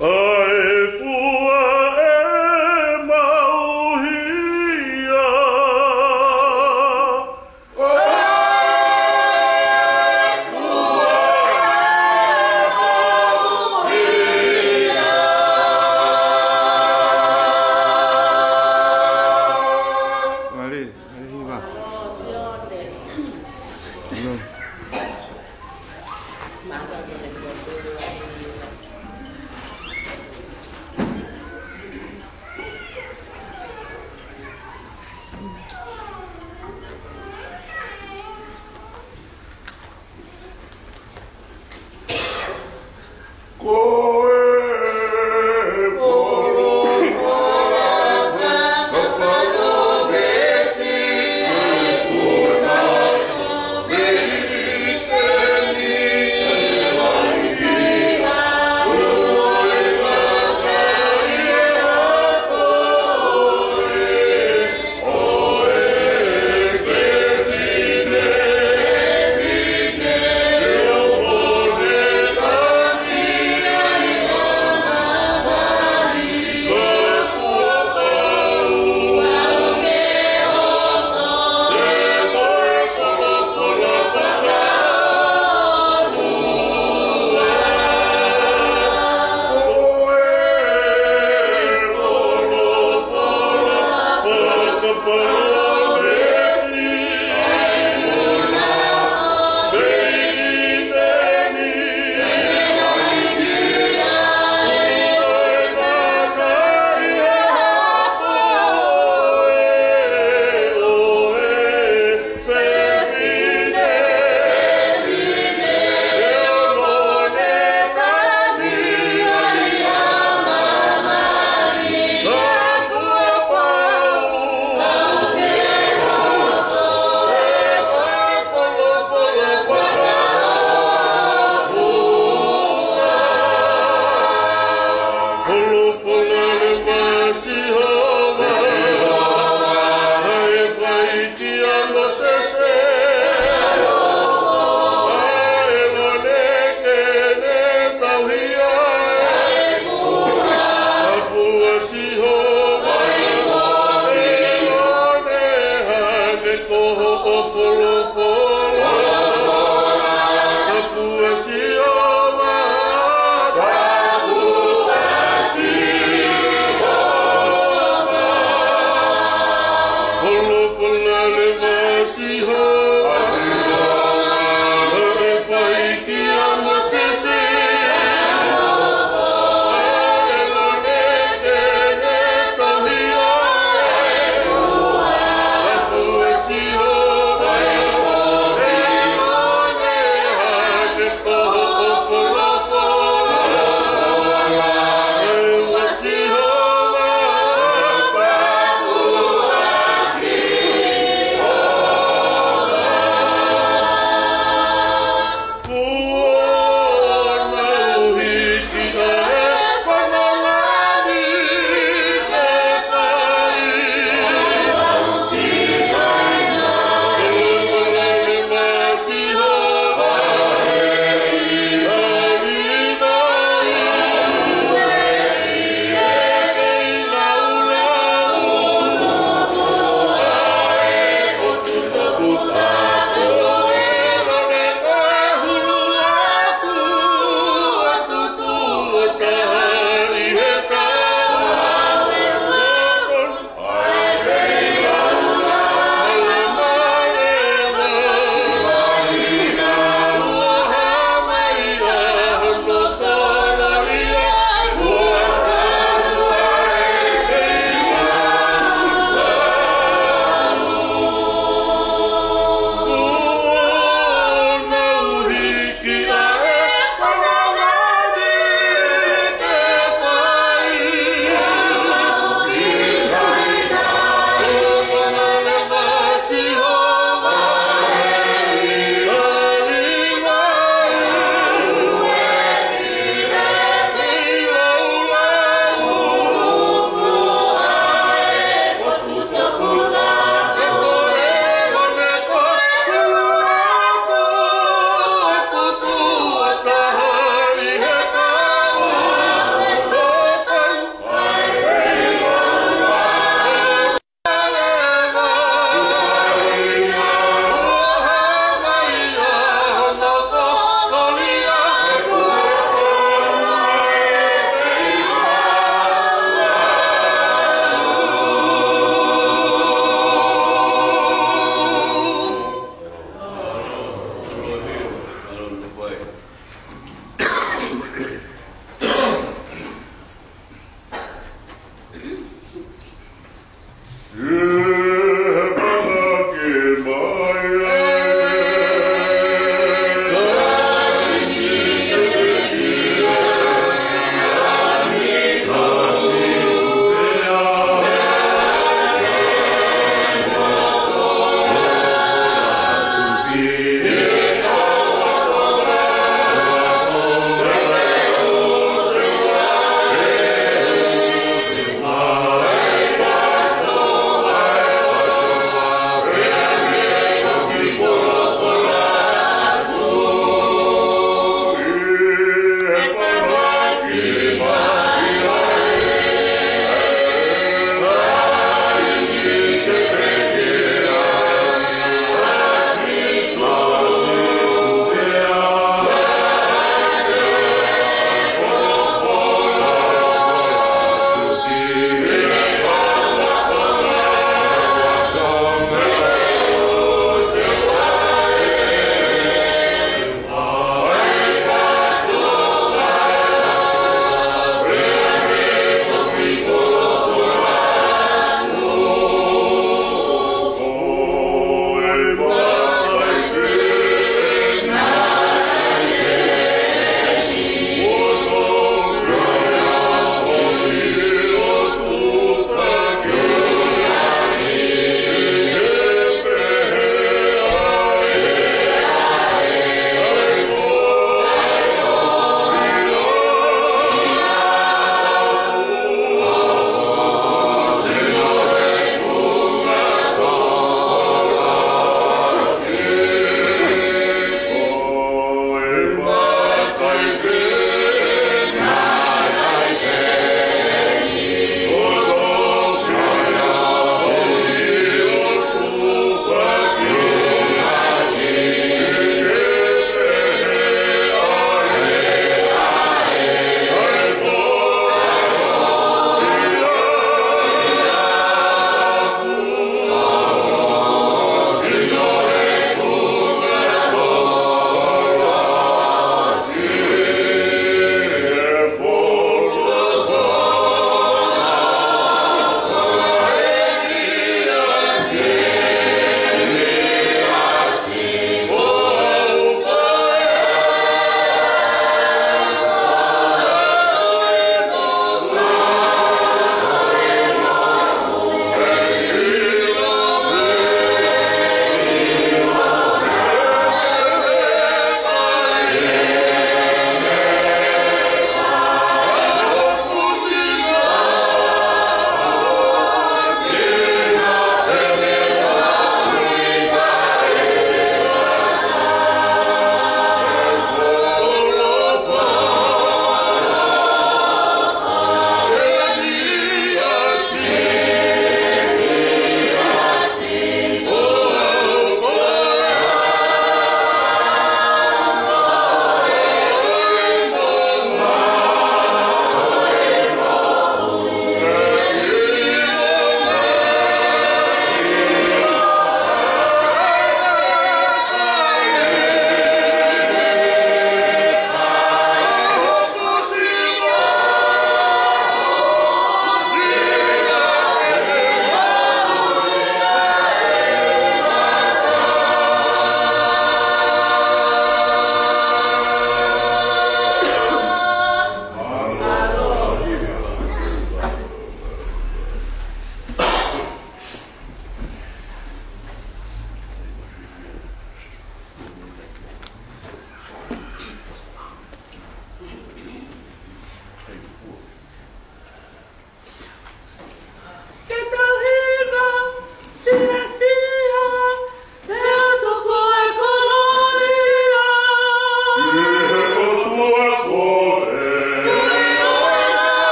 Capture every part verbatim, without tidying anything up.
ʻA e fua ʻe mauhia. Vale, vale, hiva.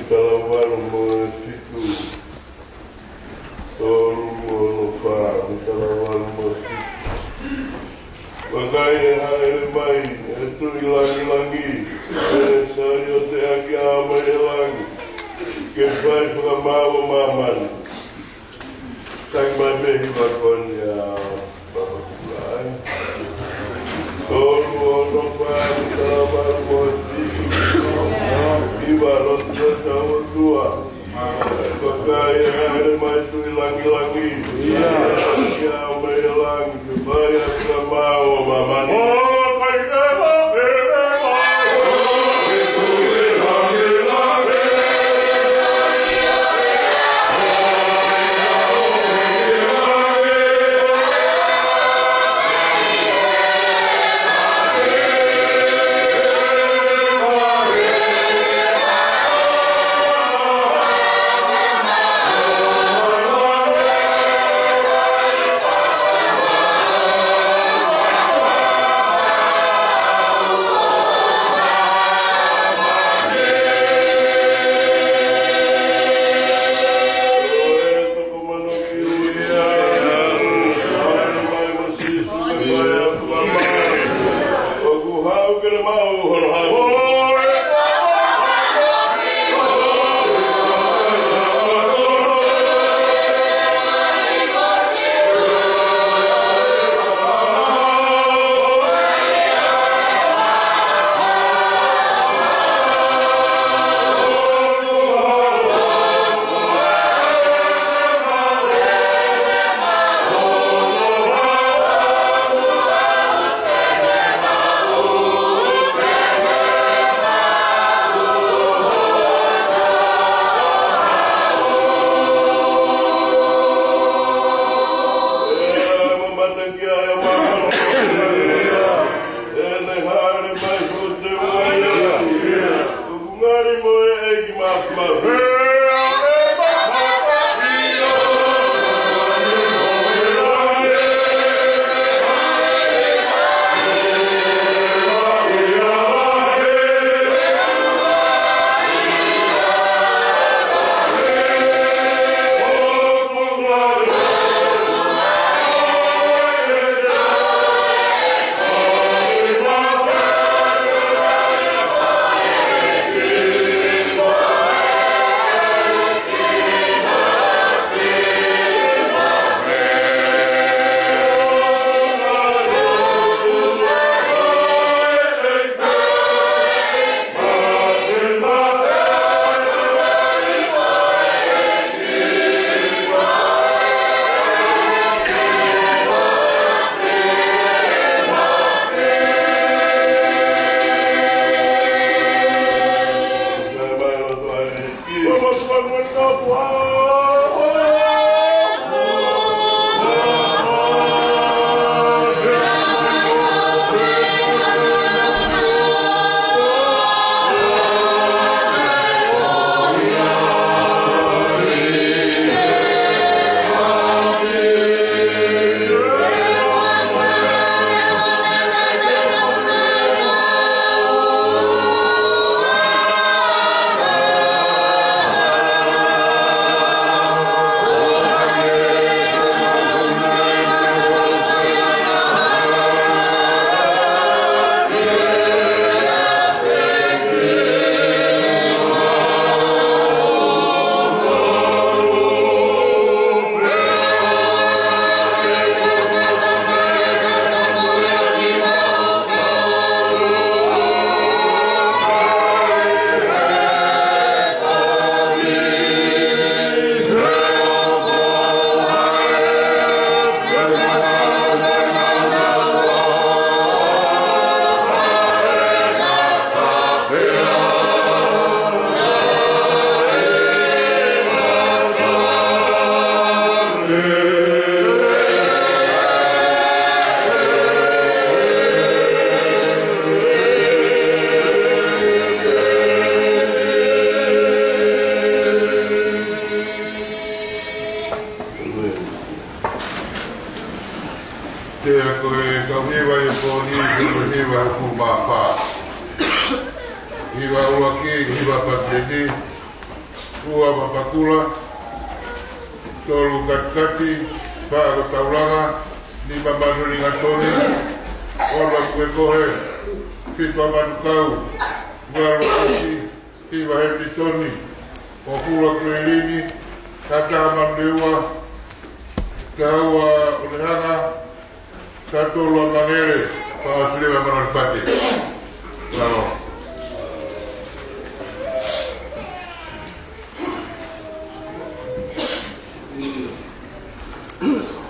Tolu mo e fitu. Tolu mo e ono fā, mo e tolu mo e ono fā. Vakai, ʻe hāʻele mai ʻa e Tuʻi langilangi, ʻe saiʻia ʻaki ʻa e ʻaho mo e langi, ke fai fakamaau ʻa māmani. Taki mai pē hiva ko eni ʻa Papa Kula ai. Tolu ono fā, tolu valu mo e fitu. Hiva, lotu ʻa e ʻOtua. Vakai, ʻe hāʻele mai Tuʻi langilangi. ʻE saiʻia ʻaki ʻa e ʻaho mo e langi, ke fai ʻa e fakamaau ʻa māmani. Pea ko e kau hiva ʻi he pō ni, ko e hiva hongofulu mā fā. Hiva ʻuluaki, hiva Patiseti, ua Papakura, tolu Katikati, fā ko Taulanga, nima Manulingatoni, ono Kuekohe, fitu Manukau, valu ʻAsi, hiva Hepitoni, hongofulu Kuilini, taha Manurewa, taha ua ʻUlehanga, taha tolu Mangele, fā Siliva Manalipate. Mālō.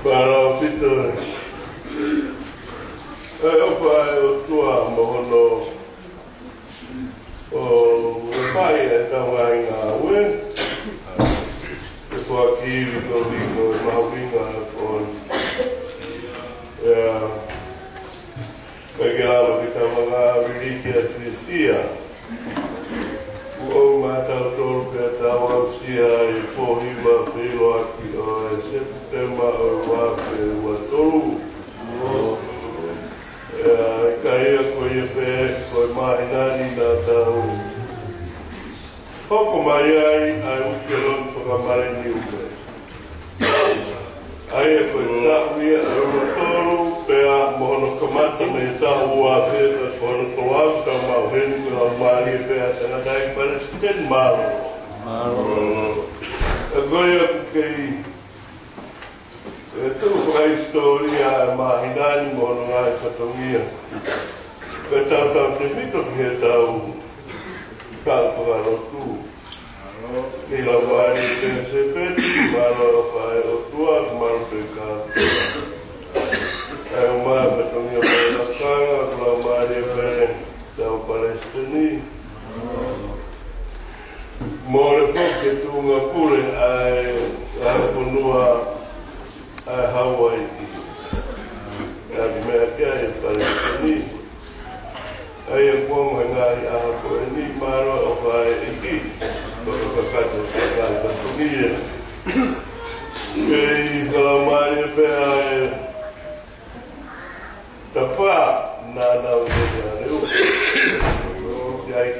Mālō ʻaupito. ʻE ʻofa ʻa e ʻOtua mo hono ʻo e fai ʻetau ngaahi ngāue. Ke foaki ivi ko viko e mahuʻinga ko ia. ʻIkai ke lava ke tau manga viliki ʻa Sīsū. Kuo ʻomi maʻatautolu pea tau aʻusia ʻa e pō hiva feʻiloaki ʻo e Sepitema ʻo e ua afe ua tolu. ʻIo, ʻikai ia ko ia pē, ko e māhina ni naʻa tau hoko mai ai ʻa e ʻUkeloni Fakamālō Niume. ʻA ia ko e taʻu ia ʻe ua tolu, pea mo hono kamata mei he taʻu ua afe ka ko hono tolu afe ka mau heni ka mau mālie pē ʻa e tangataʻeiki palesiteni mālō. Mālō. ʻA ko ia ʻoku kei ʻe tuʻu fakahisitōlia ʻa e māhina ni mo hono ngaahi fatongia. Ko e tautautefito ki he tau, tau fakalotu. Ni lau mālie pē Sēpeti, mālō ʻofa ʻa e ʻOtua, mālō pē ka. ʻAi ʻo mai fatongia mai lakanga, lau mālie pē tau palesiteni. Mole foki e tuʻunga pule ʻa e, ʻa e fonua ʻa Hauaiʻi. ʻA e meʻa ki ai e palesiteni. ʻA ia kuo ʻomai ngaahi ʻaho ko eni, mālō ʻofa ʻa e ʻEiki. Ko e Ia. Kei kalaumālie pē ʻa e tapa naʻa nau ʻi he leo. ʻIo, ki ai.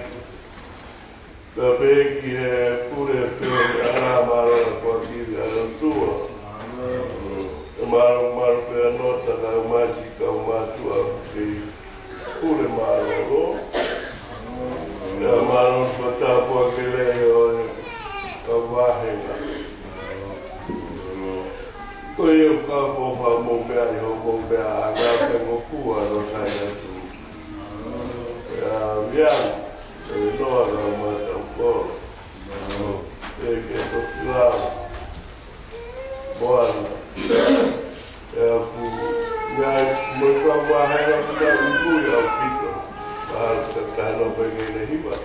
Ka pehē ki he pule pē ʻa e mālō ko ki ʻa e ʻOtua. ʻE mālō, mālō pē ʻa Nota kae ʻumaʻā siʻi kau mātuʻa kei pule mālōlō. ʻE mālō pē ʻa e tāpuaki lelei ʻo e kau vāhenga. Ko ia ʻoku ou fakaʻamu pē ʻi hoʻomou meʻa ʻa e ngaahi fengofua no sai atu. ʻIa, Vian, ʻe Noa, ʻa Mata Ukolo. ʻE ke toki lau. Moana. ʻIa, ku, ngaahi, mo e kau vāhenga ku na ui ʻaupito. Mālō ka tano pē ngaahi hiva.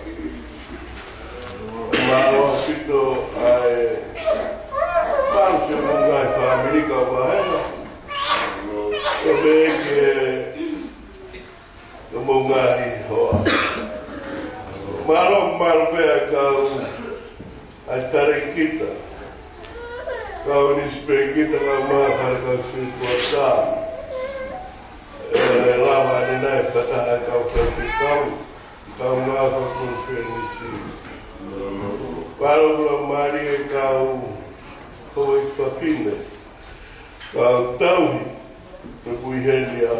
Mālō ʻaupito ʻa e, mālō siʻomou ngaahi fāmili kau vāhenga. Ko e ke, ko hoʻomou ngaahi hoa. Mālō, mālō pē ʻa e kau, ʻa e talēkita. Kau nisipēkita, kau maʻa kale kau sikuata. ʻE lava ni nai fata ʻa e kau faifekau. Kau ngāue fakakonifelenisī. Mālō, mālō mālie kau houʻeiki fafine. Kau tauhi, pea ʻoku ʻi heni ʻa,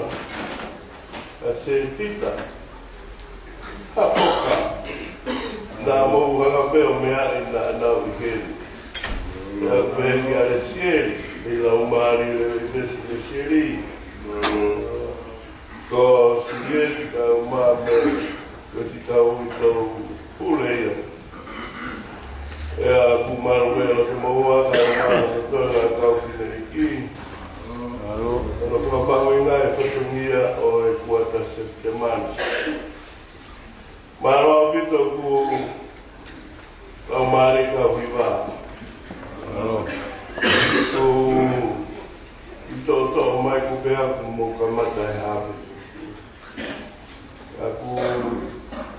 ʻa Setita. Hapoka. Naʻa mou hanga pē ʻo meaʻi naʻa nau ʻi heni. Pea pehē kia Lesieli, ʻi he laumālie ʻo Lesi-, Lesieli. Ko Sulieti kae ʻumaʻā mo, ko siʻi kau ʻi tau pule ia. ʻIa, ʻoku mālō e loto moʻua kae ʻumaʻā mo e tona kau fineʻeiki. Mālō. Ko hono fakamahuʻinga e fatongia ʻo e kuata Sepitema ni. Mālō ʻaupito ʻoku kau mālie kau hiva. Mālō. ʻOku ʻi toʻotoʻo mai ko pea ʻoku mou kamata e haafe. ʻOku,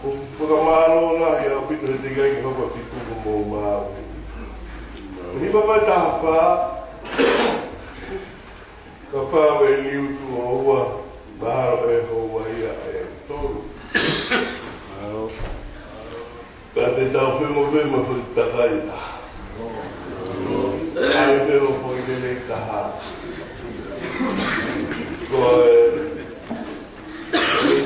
ʻoku fakamālō lahi ʻaupito he teʻeki ai ke hoko atu ʻoku mou maʻu. Hiva mai taha fā. Kapau ʻe liu tuʻo ua, mahalo ʻe houa ia ʻe tolu. Ka te tau femo pē mo e foʻi takai taha. ʻAi pē mo e foʻi lelei taha. Ko e,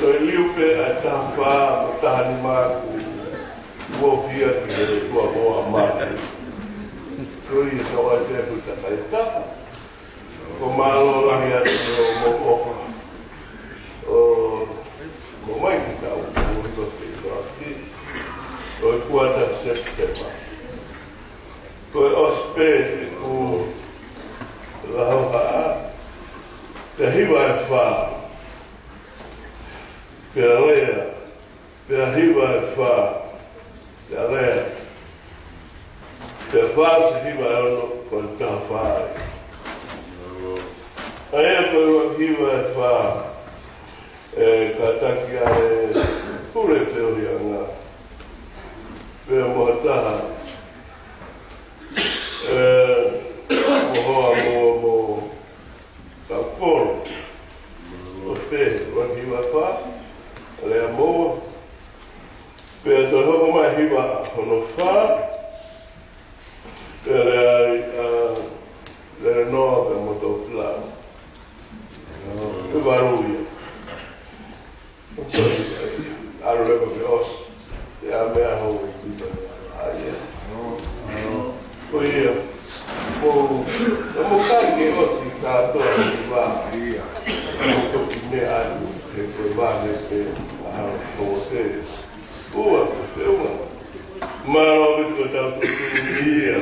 ko e liu pē ʻa e taha fā mo e taha nima ʻoku ofi ia ki he tua moa mate. Ko ia ka ʻai pē foʻi takai taha. Ko e mālō lahi atu ʻo hoʻomou ʻofa. ʻO, mou mai ki tau, ʻo hiko te i toa ki. ʻO e kuata Sepitema. Ko e ʻosi pē ʻeku lahoha, pea hiva e fā. Pea lea. Pea hiva e fā, pea lea. Pea fā siʻi hiva e ono, ko e taha fā ia. ʻA ia ko e hiva e fā, ʻe kātaki ʻa e pule feohiʻanga. Pea mo ha taha, ʻe, mo hoa mo, mo, Kau kolo. ʻOsi pē, ua hiva fā, lea moa. Pea toe hoko mai hiva hono fā. Pea lea ai, ʻa, lea noa pea mo tau pila. Pea valu ia. ʻAlu leva ke ʻosi. ʻIa meʻa hou e kuta. ʻA ia. Ko ia. Ko, ko mo kai ke ʻosi kātoa e vā. ʻIa. Ko toki meʻa atu, he ko e vā ne te, ʻa, ko te. Ua, ko te ua. Mālō ʻaupito tau tuku ia.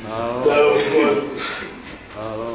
Mālō. Tau ko. Mālō.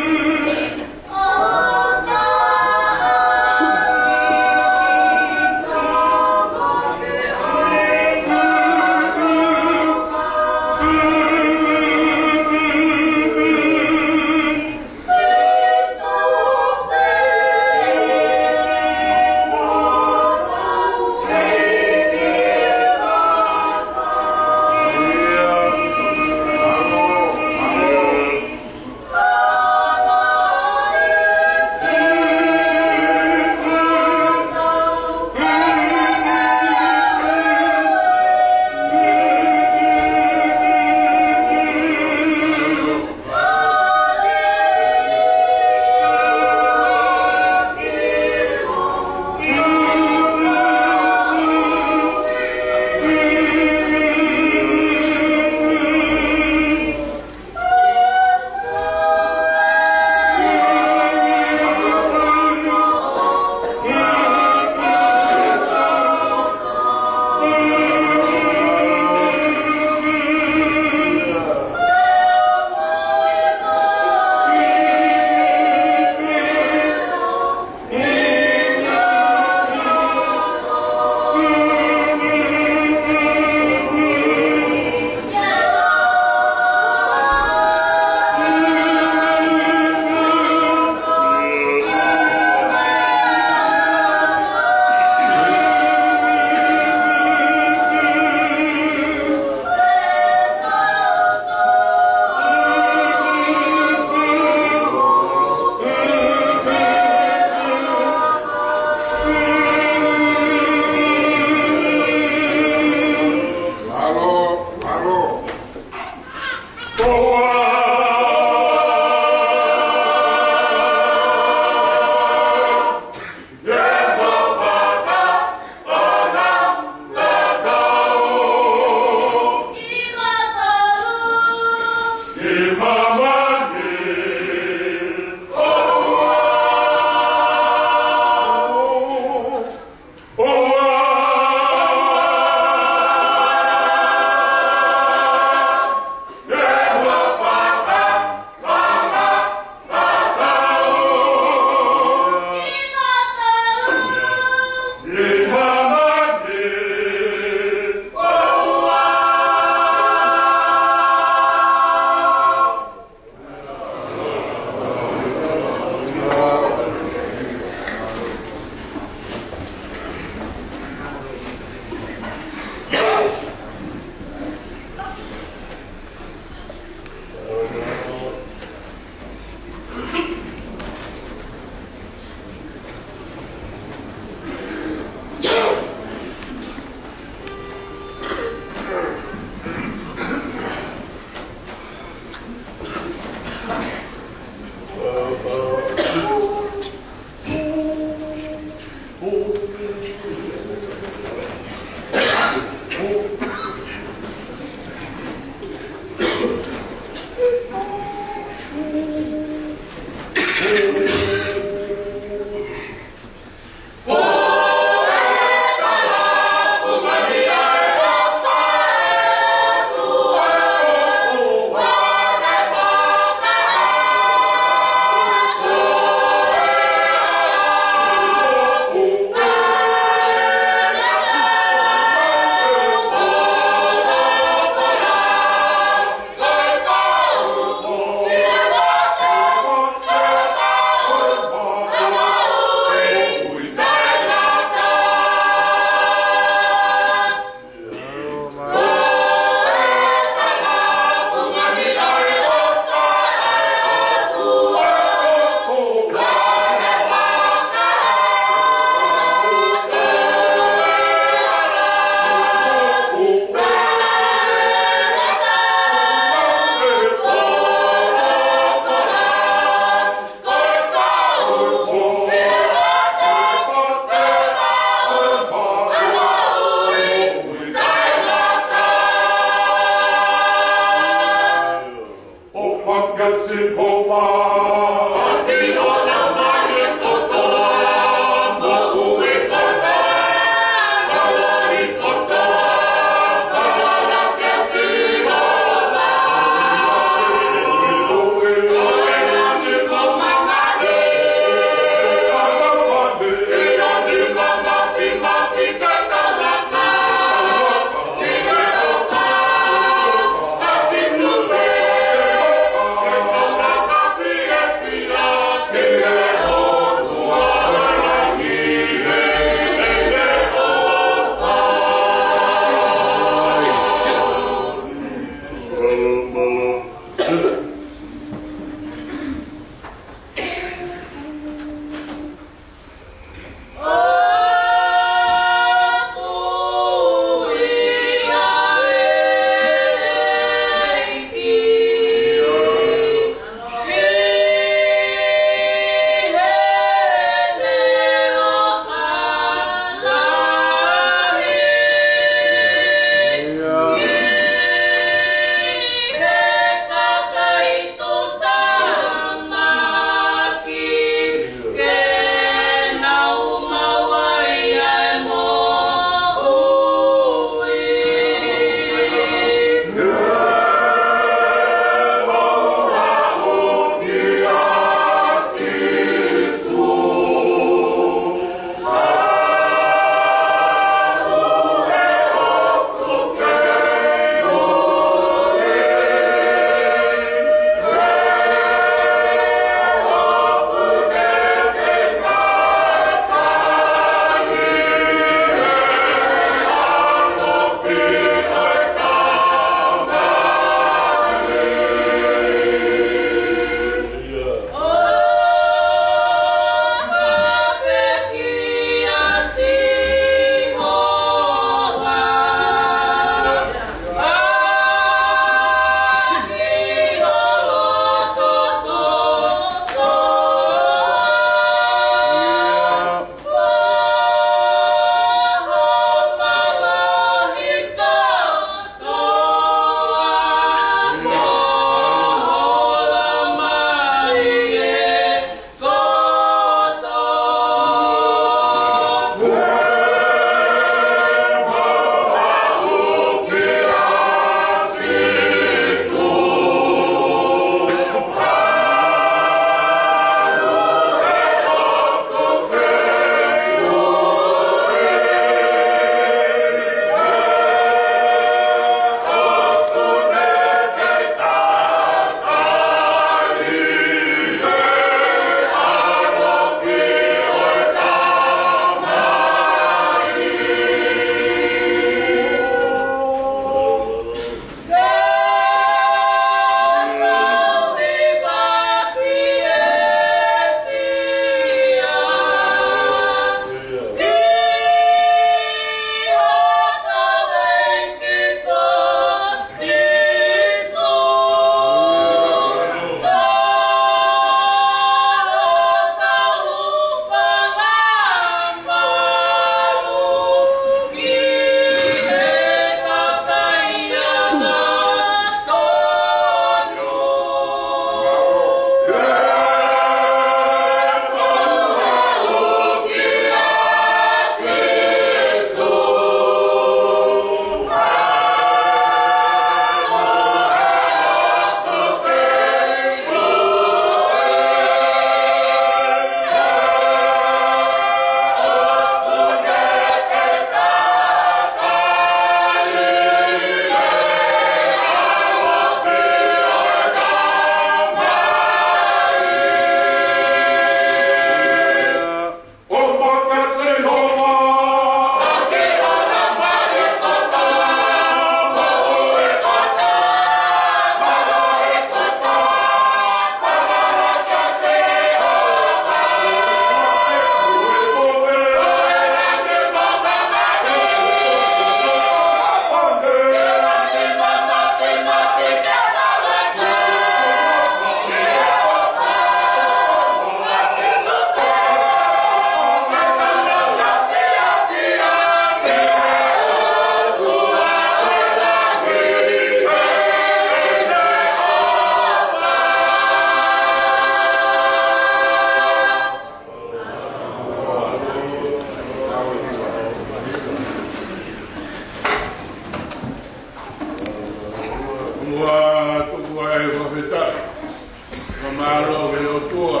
Mālō ki he ʻOtua.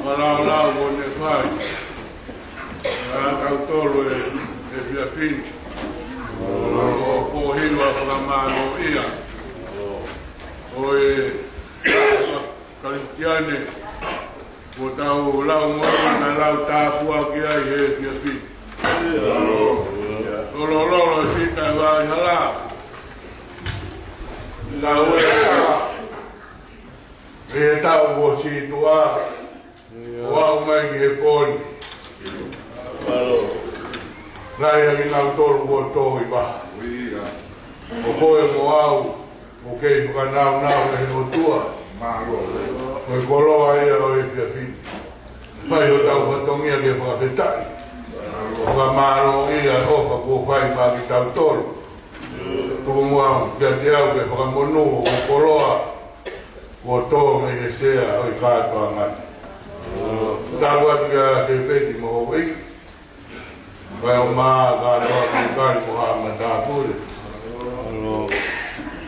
Mālō ʻa e lau kuo ne fai. Ka tau tolo e, e efiafi ni. Mālō pōhiva fakamālō ia. ʻO e Kalisitiane, kuo tau lau mo na lau tāpuaki ai he efiafi ni. Lolololo e fika e vai hala. Tau e ʻi he taʻu kuo situʻa, ʻo aʻu mai ki he pō ni. Naʻe ʻi ai kinautolu kuo tō ʻi vaha. Ko koe mo au, ʻoku kei fakanaunau ʻe he ʻOtua. Ko e koloa ia ʻo e efiafi ni. Fai hotau fatongia ke fakafetaʻi. Fakamālō ia ʻofa kuo fai maʻa kitautolu. Tuku muʻa kiate au ke fakamonū ʻa e koloa kuo tō mei he sea ʻo e kātoanga ni. Tapu atu kia Sēpeti mo houʻeiki. Kae ʻumaʻā kātoa ki kai mo haʻa matāpule.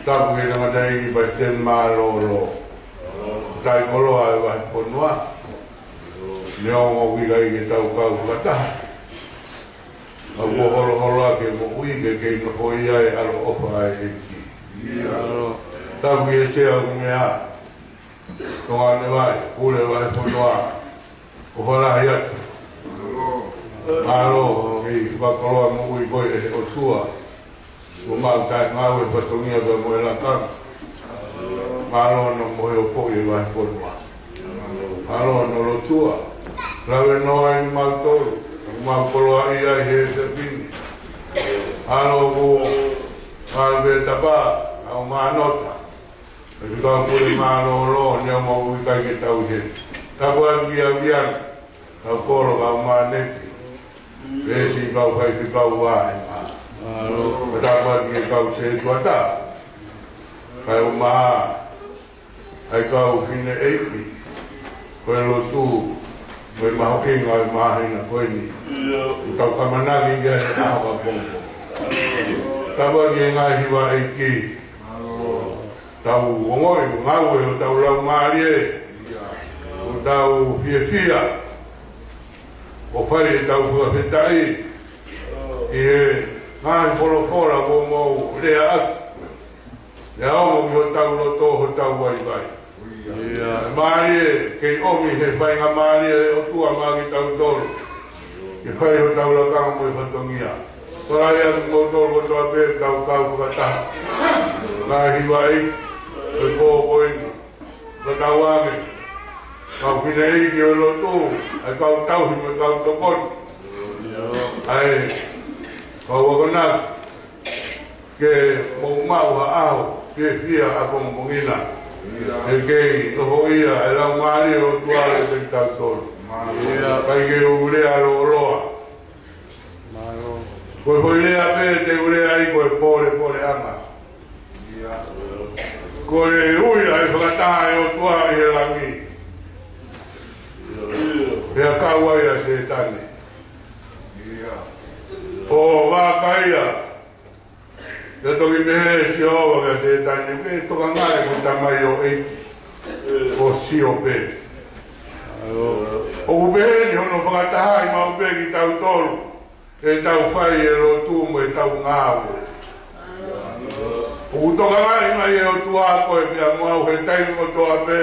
Tapu ki he tangataʻeiki Palesiteni Mālōlō. Taʻi koloa e vahefonua. Neongo ʻoku ʻikai ke tau kau fakataha. Ka kuo holoholo ʻa e moʻui ke kei nofoʻia e ʻaloʻofa ʻa e ʻEiki. Tapu ki he sea ʻo e meʻa. Tonga ne vai, pule vahefonua. ʻOfa lahi atu. Mālō, kei fakakoloa moʻui koe ʻe he ʻOtua. Kuo mau taʻengāue fatongia pea mo e lakanga. Mālō hono mohe ʻo poʻi e vahefonua. Mālō hono lotua. Lave noa ʻi mautolu. Mau koloaʻia ʻi he efiafi ni. Mālō kuo, mālō pē Tapa, ʻa o Manota. ʻE fika pule mālōlō, neongo ʻoku ʻikai ke tau ʻi heni. Tapu atu kia Viana, kau Kolo, kau Maneke. Pea siʻi kau faifekau ʻa e mā. Ka tapu atu ki he kau setuata. Kae ʻumaʻā ʻa e kau fineʻeiki. Ko e lotu, ko e mahuʻinga ʻo e māhina ko eni. ʻOku tau ʻamanaki ki ai he ʻaho ka pongipongi. Tapu atu ki he ngaahi hiva ʻeiki. Tau ongoʻi, ngāue hotau laumālie. ʻOku tau fiefia. ʻO fai ʻetau fakafetaʻi. ʻI he ngaahi folofola kuo mau lea atu. Lea ongo ki hotau loto, hotau vaivai. Mālie, kei ʻomi he faingamālie ʻa e ʻOtua maʻa kitautolu. Ke fai hotau lakanga mo e fatongia. Tolai atu kimoutolu kotoa pē tau kau fakataha. Ngaahi hiva ʻeiki, ʻo e pō ko eni. Ka tau ange. Kau fineʻeiki ʻo e lotu, ʻa e kau tauhi mo e kau tokoni. ʻA e kau akonaki. Ke mou maʻu ha ʻaho fiefia ʻapongipongi na. ʻE kei nofoʻia e laumālie ʻo e ʻOtua ʻiate kitautolu. ʻIkai ke u lea lōloa. Ko e foʻi lea pē te u lea ai ko e polepoleʻanga. Ko e ui ʻa e fakataha ʻa e ʻOtua ʻi he langi. Pea kau ai ʻa Sētane. ʻO vakai ia. Pea toki pehē ʻe Sihova kia Sētane, ʻokú ke tokangaʻi ʻeku tamaioʻeiki ko Siope. ʻOku pehē ni hono fakatahaʻi maʻu pē kitautolu, ʻetau fai e lotu mo ʻetau ngāue. ʻOku tokangaʻi mai ʻe he ʻOtua koe pea mo au he taimi kotoa pē,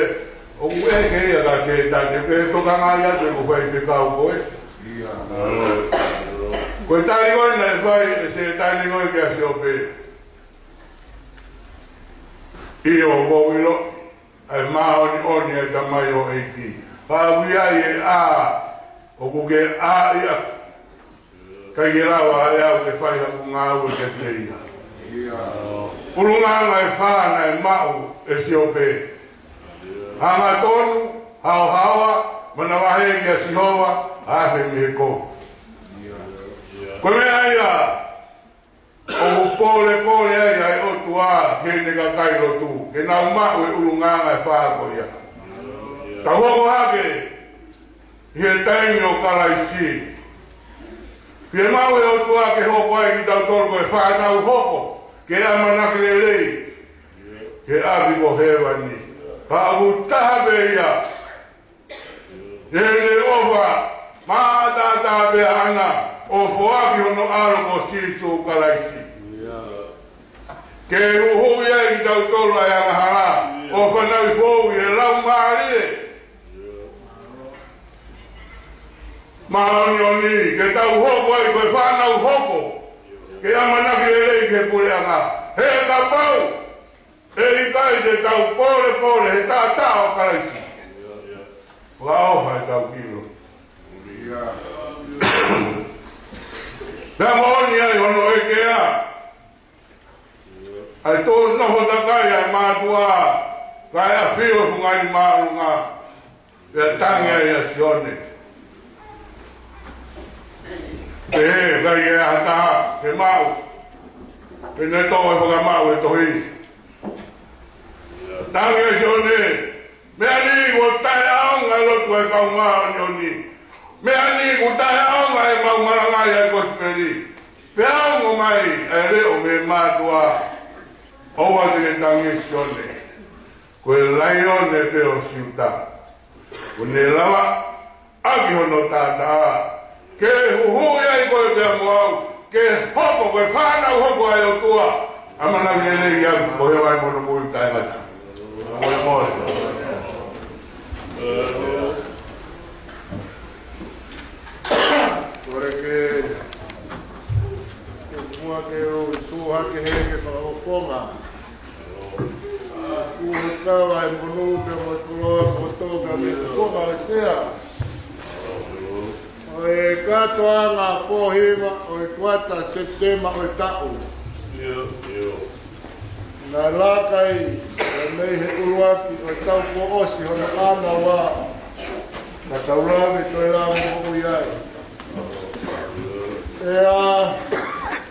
ʻoku ʻeke ia kia Sētane, ʻokú ke tokangaʻi atu ʻeku faifekau ko ē. Ko e tali ko ē naʻe fai ʻe Sētane ko ē kia Siope. ʻIo, ʻoku ou ʻilo ʻa e māʻoniʻoni ʻa e tamaioʻeiki. Ka ʻoku ʻi ai e ʻā, ʻokú ke ʻā ia. ʻIkai ke lava ʻe au ke fai haʻaku ngāue kiate ia. ʻUlungaanga ʻe fā naʻe maʻu ʻe Siope. Hangatonu, haohaoa, manavahē kia Sihova, afe mei he kovi. Ko e meʻa ia, ʻoku polepole ai ʻa e ʻOtua ki heʻene kakai lotu, ke nau maʻu e ʻulungaanga ʻe fā ko ia. Tau hoko hake ʻi he taimi ʻo Kalaisi. Fiemaʻu ʻe he ʻOtua ke hoko ai kitautolu ko e fānau hoko, ke ʻamanaki lelei, ke ʻapi ko hēvani. Ka ʻoku taha pē ia. He ʻoku ne ʻofa maʻataʻatā pē ʻaʻana ʻo foaki hono ʻAlo ko Sīsū Kalaisi ke huhuʻi ai kitautolu ʻa e angahala ʻo fanauʻi foʻou ʻi he Laumālie Māʻoniʻoni, ke tau hoko ai ko e fānau hoko, ke ʻamanaki lelei ki he puleʻanga. He kapau ʻe ʻikai te tau pōlepole he taʻataʻa ʻo Kalaisi, ʻoku ʻofa ʻetau kilo. Pea moʻoni ai hono ʻeke ʻa e tō nofo takai ʻa e mātuʻa, kae ʻafio e fungani māʻolunga, pea tangi ai ʻa Sione. Pehē, ʻikai ʻe ʻi ai ha taha ke maʻu, pea ne tō e fakamaʻu e tohi. Tangi ʻa Sione, meʻa ni kuo taʻeʻaonga e lotu ʻa e kau māʻoniʻoni. Meʻa ni kuo taʻeʻaonga ʻemau malangaʻi ʻa e kosipeli. Pea ongo mai ʻa e leʻo mei he mātuʻa, ʻoua te ke tangi Sione. Ko e laione pē ʻo Siuta, ʻoku ne lava ʻaki hono taʻataʻa ke huhuʻi ai koe pea mo au, ke hoko ko e fānau hoko ʻa e ʻOtua. ʻAmanaki lelei au, ko e vai mono mui taʻengata. Molemole. Kole ke, ke mua ke u tuʻu hake he ke fakafofonga. Kuo kava e monū pea mo e koloa kotoa ka me kuo kava sea. ʻO e kātoanga pō hiva ʻo e kuata Sepitema ʻo e taʻu. Naʻe laka ai, ʻo mei he ʻuluaki ʻo e taʻu kuo ʻosi hono ʻanava. Ka tau lave toe lave moʻui ai. ʻE ā,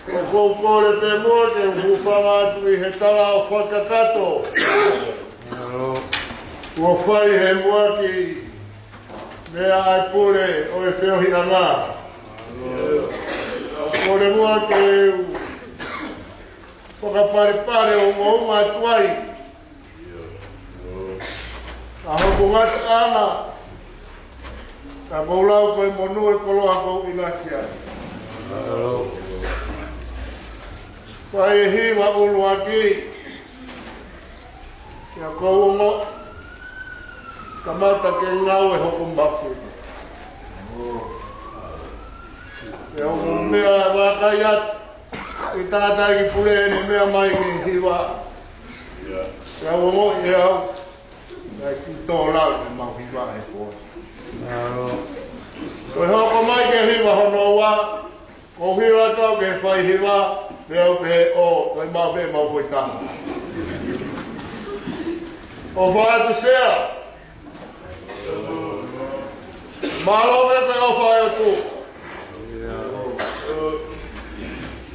ʻoku ou kole pē muʻa ke u hūfanga atu ʻi he tala ʻo fakakakato kuo fai he muʻaki meia ʻa e pule ʻo e feohiʻanga. ʻOku ou kole muʻa ke u fakapalepale ʻo moʻunga atu ai ʻa hoku ngataʻanga, ka ʻoku ou lau ko e monū e koloa ʻoku ou ʻinasi ai. Fai e hiva ʻuluaki, pea ʻoku ou ongoʻi kamata ke ngāue hoku mafu. Pea ʻoku ou meʻa vakai atu ʻi he tangataʻeiki pule ʻene meʻa mai ki he hiva. Pea ʻoku ou ongoʻi ʻe au naʻe kiʻi tō lalo ʻemau hiva he pō. Ko e hoko mai ki he hiva hono ua, ʻoku ou hiva atu au ki he fai hiva, pea u pehē ʻo, ko e mau pē mau foʻi taha. ʻOfa atu sea. Mālō pē ko e ʻofa ʻa e ʻOtua.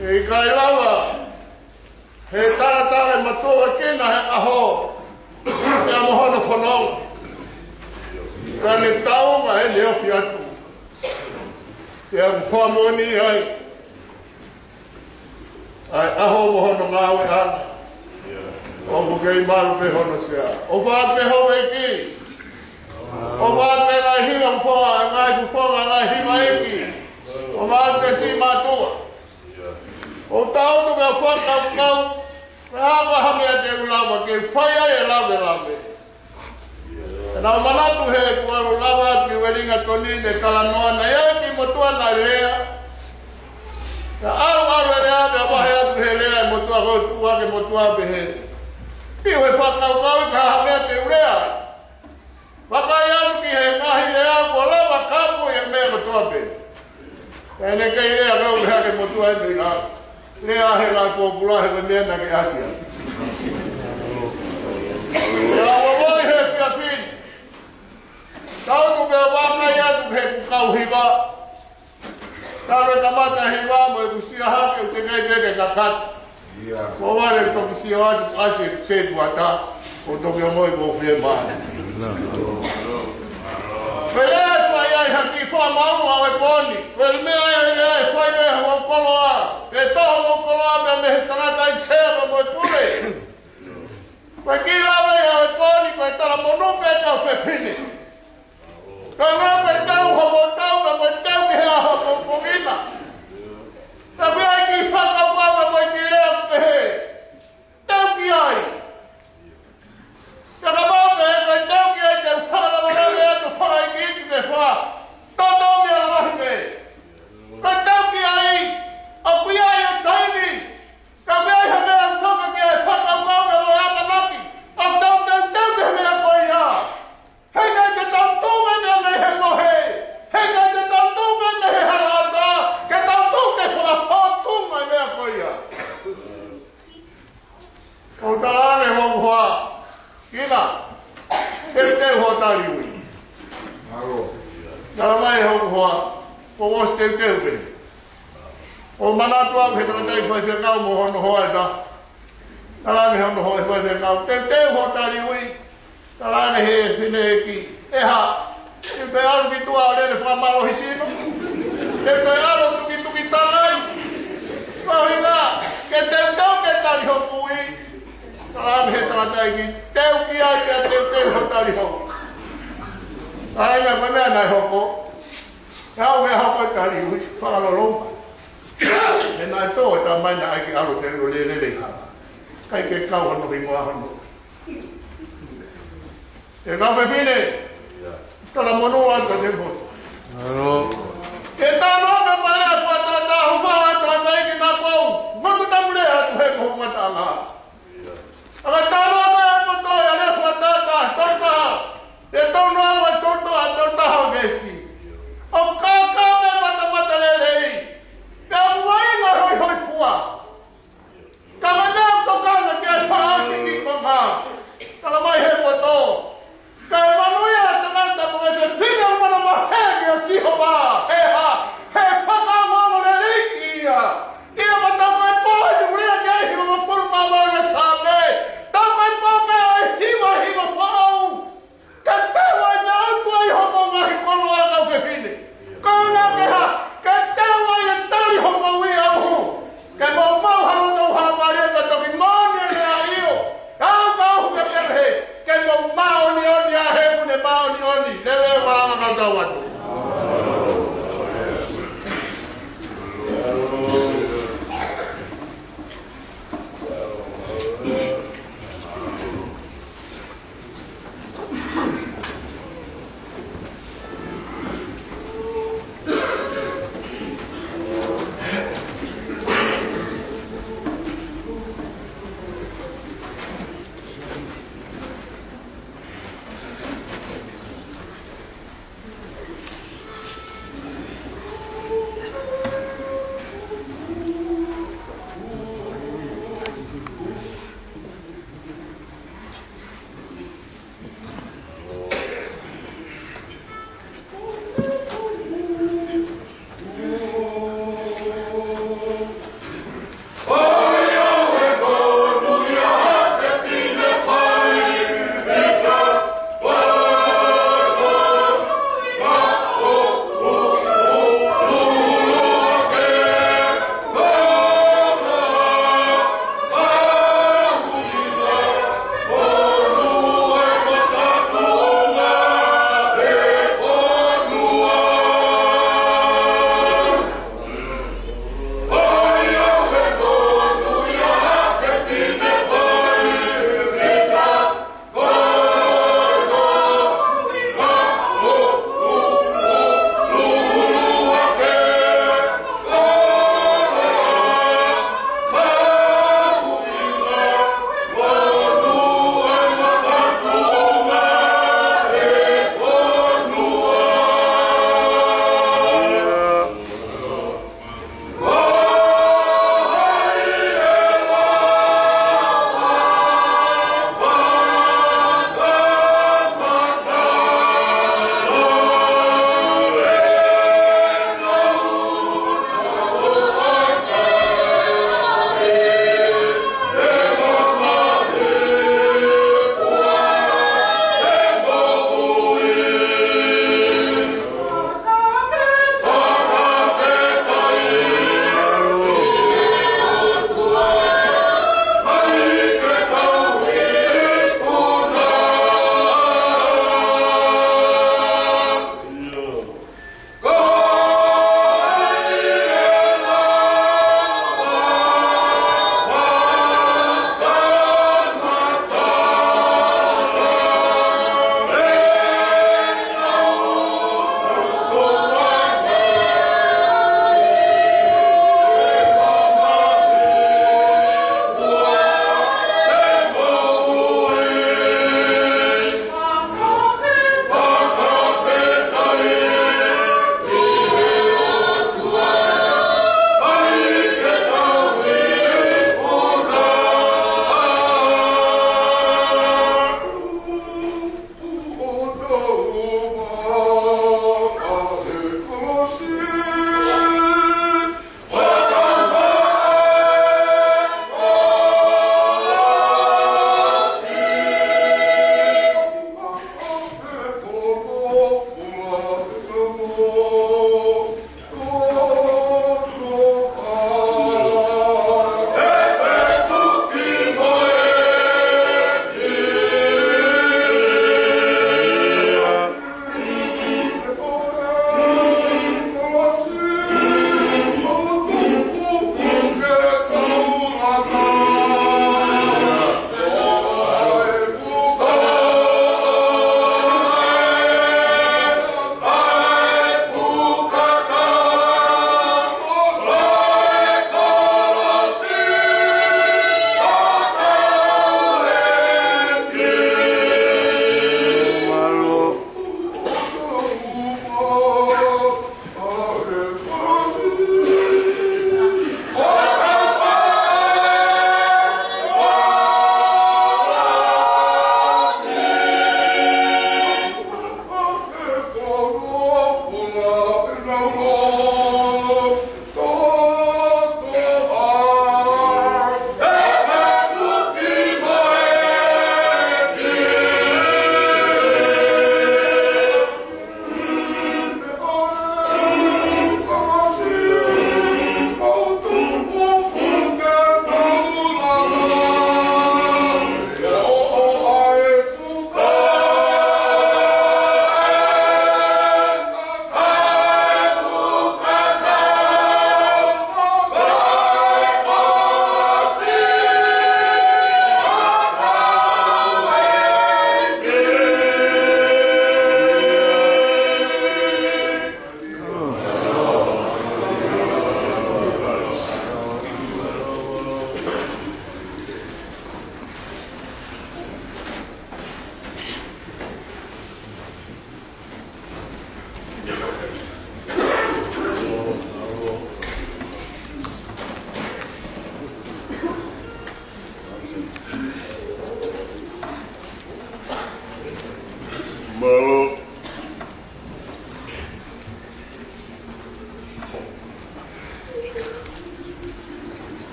ʻE ʻikai lava he talatala ʻe matuʻuekina he ʻaho pea mo hono fononga, ka ne taunga heʻene ofi atu. Pea ʻoku fakamoʻoni ai ʻa e ʻaho mo hono ngāueʻanga. ʻOku kei malu pē hono sea. ʻOfa atu ki he houʻeiki. ʻOfa atu ki he ngaahi hiva fofonga, ngaahi fofonga, ngaahi hiva ʻeiki. ʻOfa atu ki he siʻi mātuʻa. ʻOku ou tau atu pē ʻo fakakaukau, pe ko e hā ha meʻa te u lava ke fai ai e lavelave. Naʻa ku manatu he kuo u lava atu ki Uelingatoni, ne talanoa naʻe ʻi ai e kiʻi motuʻa naʻe lea. Naʻe ʻalu ʻalu e lea, pea vahe atu he lea e motuʻa ko ē, tuʻu hake e motuʻa pehē, ʻiu, ʻe fakakaukau pe ko e hā ha meʻa te u lea. Vakai atu ki he ngaahi lea kuo lava kapu e meʻa kotoa pē. Pea ne kei lea kau pē hake e motuʻa ʻi he meʻa. Lea he la ko pula he ko e meʻa naʻa ke ʻasi ai. Pea ʻoku ou ʻi he efiafi ni, tau atu pē ʻo vakai atu ki heʻeku kau hiva. Talu e kamata e hiva mo ʻeku sio hake ʻoku teʻeki ai pē ke kakato. Ko e vale toki sio atu ʻasi e sētuata, ʻo toki ongoʻi ko e fiemaʻu. Ko e lea ʻe fai ai ha kiʻi fakamaʻunga ʻo e pō ni. Ko e meʻa ʻe lea ʻe fai ai hoku koloa. Ke toho hoku koloa pea mei he tangataʻeiki sea pea mo e pule. Ko e kiʻi lave ia ʻo e pō ni, ko e talamonū pē kau fefine. Ka ngā ko e tau homou tau, ka ko e tau ki he ʻaho ko ē ʻoku ʻi ai. Ka ʻoku ʻi ai e kiʻi fakakaukau, ka ko e kiʻi lea ʻoku pehē: Tau ki ai. Ka ka mau pē, ko e tau ki ai, te u fakalavelave atu fakaikiiki pē fua. Toto mi ala lahi pē. Ko e tau ki ai, ʻoku ʻi ai e taimi. Ka ʻoku ʻi ai ha meʻa ʻoku toka ki ai e fakakaukau mo e ʻamanaki. ʻOku tau teuteu ki he meʻa ko ia. Heʻikai ke tau tuʻu mai mei he mohe. Heʻikai ke tau tuʻu mai mei he halaʻatā. Ke tau tuʻu ke fakafōtunga e meʻa ko ia. ʻOku tala ange hoku hoa: Kina, teuteu hoʻo tali ui. Tala mai hoku hoa: Kuo u ʻosi teuteu pē. ʻOku manatu au he tangataʻeiki faifekau mo hono hoa ʻe taha. Tala ange hono hoa faifekau: Teuteu hoʻo tali ui. Tala ange he fineʻeiki: ʻE hā, ʻe toe ʻalu ki tuʻa ʻo lele fakamālohisino? ʻE toe ʻalu ʻo tukituki tangai? Ko e ʻuhinga ke teuteu ke tali hoku ui. Tala ange he tangataʻeiki: Teu ki ai, pea teuteu hoʻo tali hoku. Tala ange ko e meʻa naʻe hoko. Tau meʻa hoko e tali ui, fakaloloma. He naʻe tō e tamai naʻe ʻai ke ʻalu ʻo tali ʻo lele ʻi hala. ʻIkai ke kau hono hingoa hono. ʻE kau fefine, talamonū atu ʻa e motu. Ke tau nofo mai ʻo fakatātā, hūfanga atu ʻa e taʻitaʻeiki naʻa kou motu tamu lea atu he ko hoku ngataʻanga. ʻA ka tau nofo mai ʻo poto ʻi he lea fakatātā, tau taha. ʻE tau nofo mai ʻo toto ʻa tau taha ʻo veesi. ʻO kākā mai matamata lelei. Pea ʻoku ʻi ai e ngaahi hoihoifua. Ka ʻoku nau tokanga ki he fakaʻosi ki konga. Tala mai he poto: Kae manuia ʻa e tangata mo e fefine ʻoku manavahē kia Sihova. He hā, he fakaongoongo lelei ia. Ia ma tau ko e pō ʻi he lea ki he hivangofulu mā valu ʻo e Saame. Tau ko e pō ko e hiva hiva foʻou. Ke tau ai na atu ai hoʻomou ngaahi koloa, kau fefine. Ko e ʻuhinga ke hā, ke tau ai e tali hoʻomou ui ʻauhu. Ke mou maʻu ha loto hāmani, ka toki moʻoni e lea ʻio. Kau kau ʻauhu ke pehē, ke mou māʻoniʻoni ʻa hēvani māʻoniʻoni. Lele malanga, kau tau atu.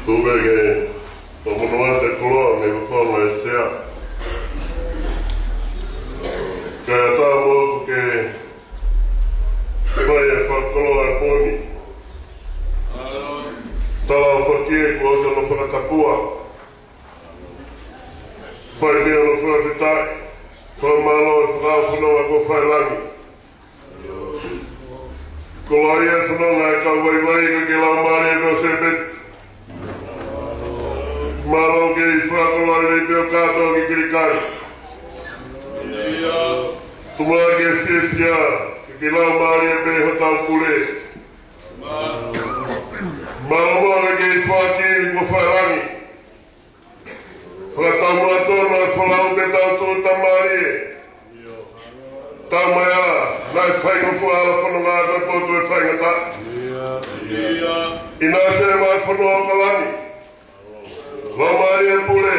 Tuku ke u monūʻia atu e koloa mei he fofonga ʻo e sea. Kae ʻatā moʻoku ke fai e fakakoloa ʻo e pō ni. Tala ʻo fakaʻeiki kuo ʻosi hono fakatapua. Fai pē hono fakafetaʻi. Fakamālō e fakafononga kuo fai ʻi langi. Koloaʻia e fononga ʻa e kau vaivai, kae kei laumālie pē ʻo Sēpeti. Mālō ke fakakoloa lelei pē ʻo kātoa ki Kilikali. Tuku muʻa ke fiefia, kae kei laumālie pē hotau pule. Mālō muʻa kae kei fakakoloa ʻi langi. Fakatau muʻa tonu ʻa e folau pē tau tuʻuta mālie. Tau mai ā, naʻe faingofua ʻa e fononga ʻa e potu ʻe faingataʻa. ʻInasi ʻa e fonua ʻo ʻAokalani. Laumālie e pule.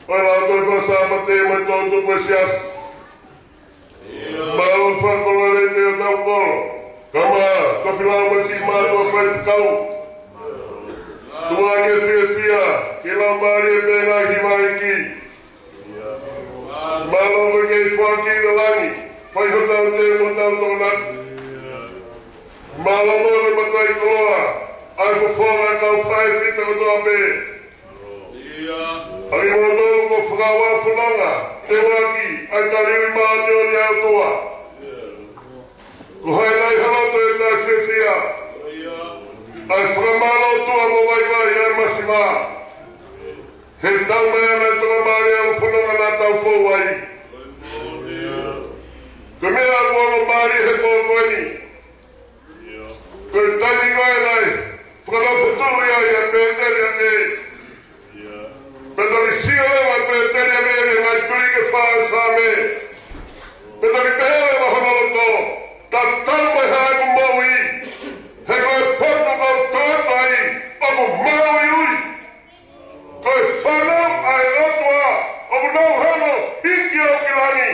ʻO e lau toe fakasāpate mo e toʻutupu e siasi. Mālō fakakoloa lelei pē hotau kolo. Kae ʻumaʻā, tofilau mo e siʻi mātuʻa faifekau. Tuku muʻa ke fiefia, kae kei laumālie pē ngaahi hiva ʻeiki. Mālō kae kei fakakoloa ʻi langi, fai hotau teu mo hotau tokonaki. Mālō muʻa kae matuʻaki koloa ʻa e fofonga ʻo e kau faifekau kotoa pē. ʻA kimoutolu kuo fakaʻauha fononga, teuaki, ʻa e taliui māʻoniʻoni ʻa e ʻOtua. Ko hai naʻe ʻi ha loto ʻe taʻe fiefia. ʻA e fakamālō ʻOtua mo vaivai ʻa e masiva. He tau mai ʻa e tokanga mālie ʻa e fononga naʻa tau fou ai. Ko e meʻa ʻoku ʻalu mālie he pō ko eni. Ko e taimi ko ē naʻe fakanofo atu ai ʻa Pēteli ʻa e. Pea toki sio leva ʻa Pēteli ʻa e ʻi he ngaahi tui ke fā Saame. Pea toki pehē leva hono loto, tatau mai ha ʻeku moʻui. He ko e potu ʻoku ou tō ai, ʻoku ou moʻui ui. Ko e fānau ʻa e ʻOtua, ʻoku nau hanga ʻo hiki ʻo ki langi,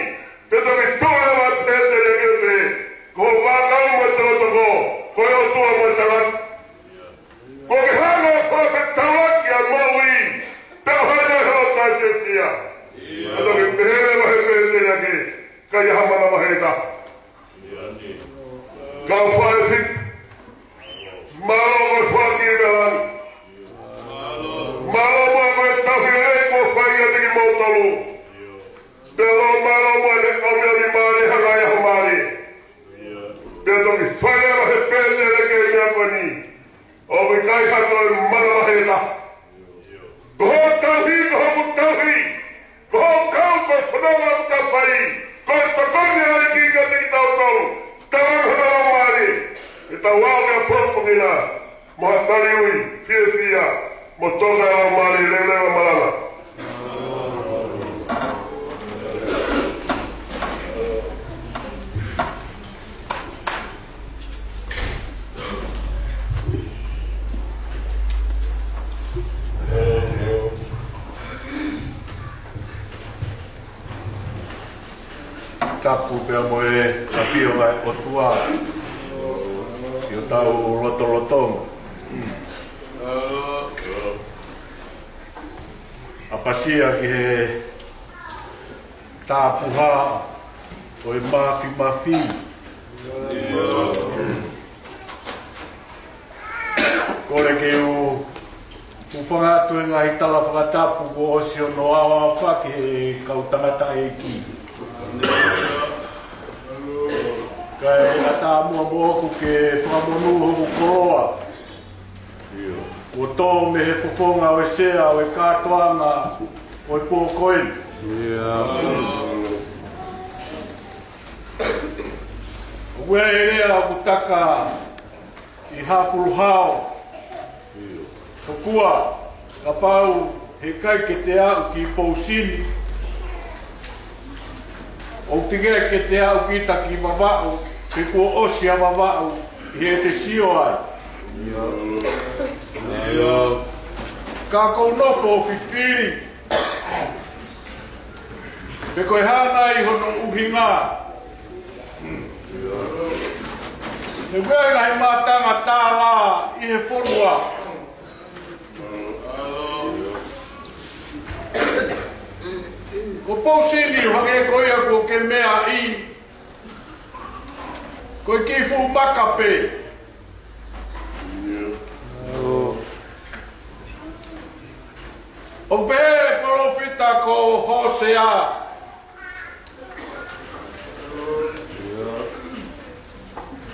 pea toki tō leva ʻa Pēteli ʻa e. Ko e vākau mo e tokotoko, ko e ʻOtua mo e tangata. Ko e hanga ʻo fakafetaulaki ʻa e moʻui, pea ko hai naʻe ʻi ha loto ʻe taʻe fiefia. Pea toki pehē leva ʻe Pēteli ʻa e, ka ʻi ai ha mana vaheta. Kau faifekau, mālō ko e fakakoloa. Mālō muʻa ko e tauhi lelei kuo fai ʻiate kimoutolu. Pea mālō muʻa ʻene ʻomi ʻomi mālie ha ngaahi ʻaho mālie. Pea toki fai leva ʻe Pēteli ʻa e meʻa ko eni. ʻOku ʻikai ha toe mana vaheta. Ko hoʻo tauhi, ko hoku tauhi. Ko hoʻo kau, ko e fononga ʻoku tau fai. Ko e tokoni ʻa e ʻEiki kiate kitautolu. Tau anga hana lau mālie. ʻE tau aʻu ki he pongipongi ni. Mo ha taliui, fiefia, mo toka lau mālie, leveleva malanga. Tapu pea mo e ʻafio ʻa e ʻOtua ʻi hotau lotolotonga. ʻApasia ki he tapuhā ʻo e Māfimafi. Kole ke u hūfanga atu he ngaahi tala fakatapu kuo ʻosi hono ʻaofaki ʻe he kau tangataʻeiki. Kae ʻatā muʻa moʻoku ke fakamonū hoku koloa. Kuo tō mei he fofonga ʻo e sea ʻo e kātoanga ʻo e pō ko eni. ʻOku ʻi ai e lea ʻoku taka ʻi Hafuluhao. Tokua, kapau heʻikai ke te aʻu ki Pousini, ʻoku teʻeki ke te aʻu kita ki Vavaʻu, he kuo ʻosi ʻa Vavaʻu ʻi heʻete sio ai. Ka ʻoku ou nofo ʻo fifili pe ko e hā nai hono ʻuhinga. He ʻoku ʻi ai e ngaahi mātanga tālā ʻi he fonua. Ko Pousini ʻo hangē ko ia kuo ke meaʻi, ko e kiʻi fuʻu maka pē. ʻOku pehē ʻe he palōfita ko Hōsea,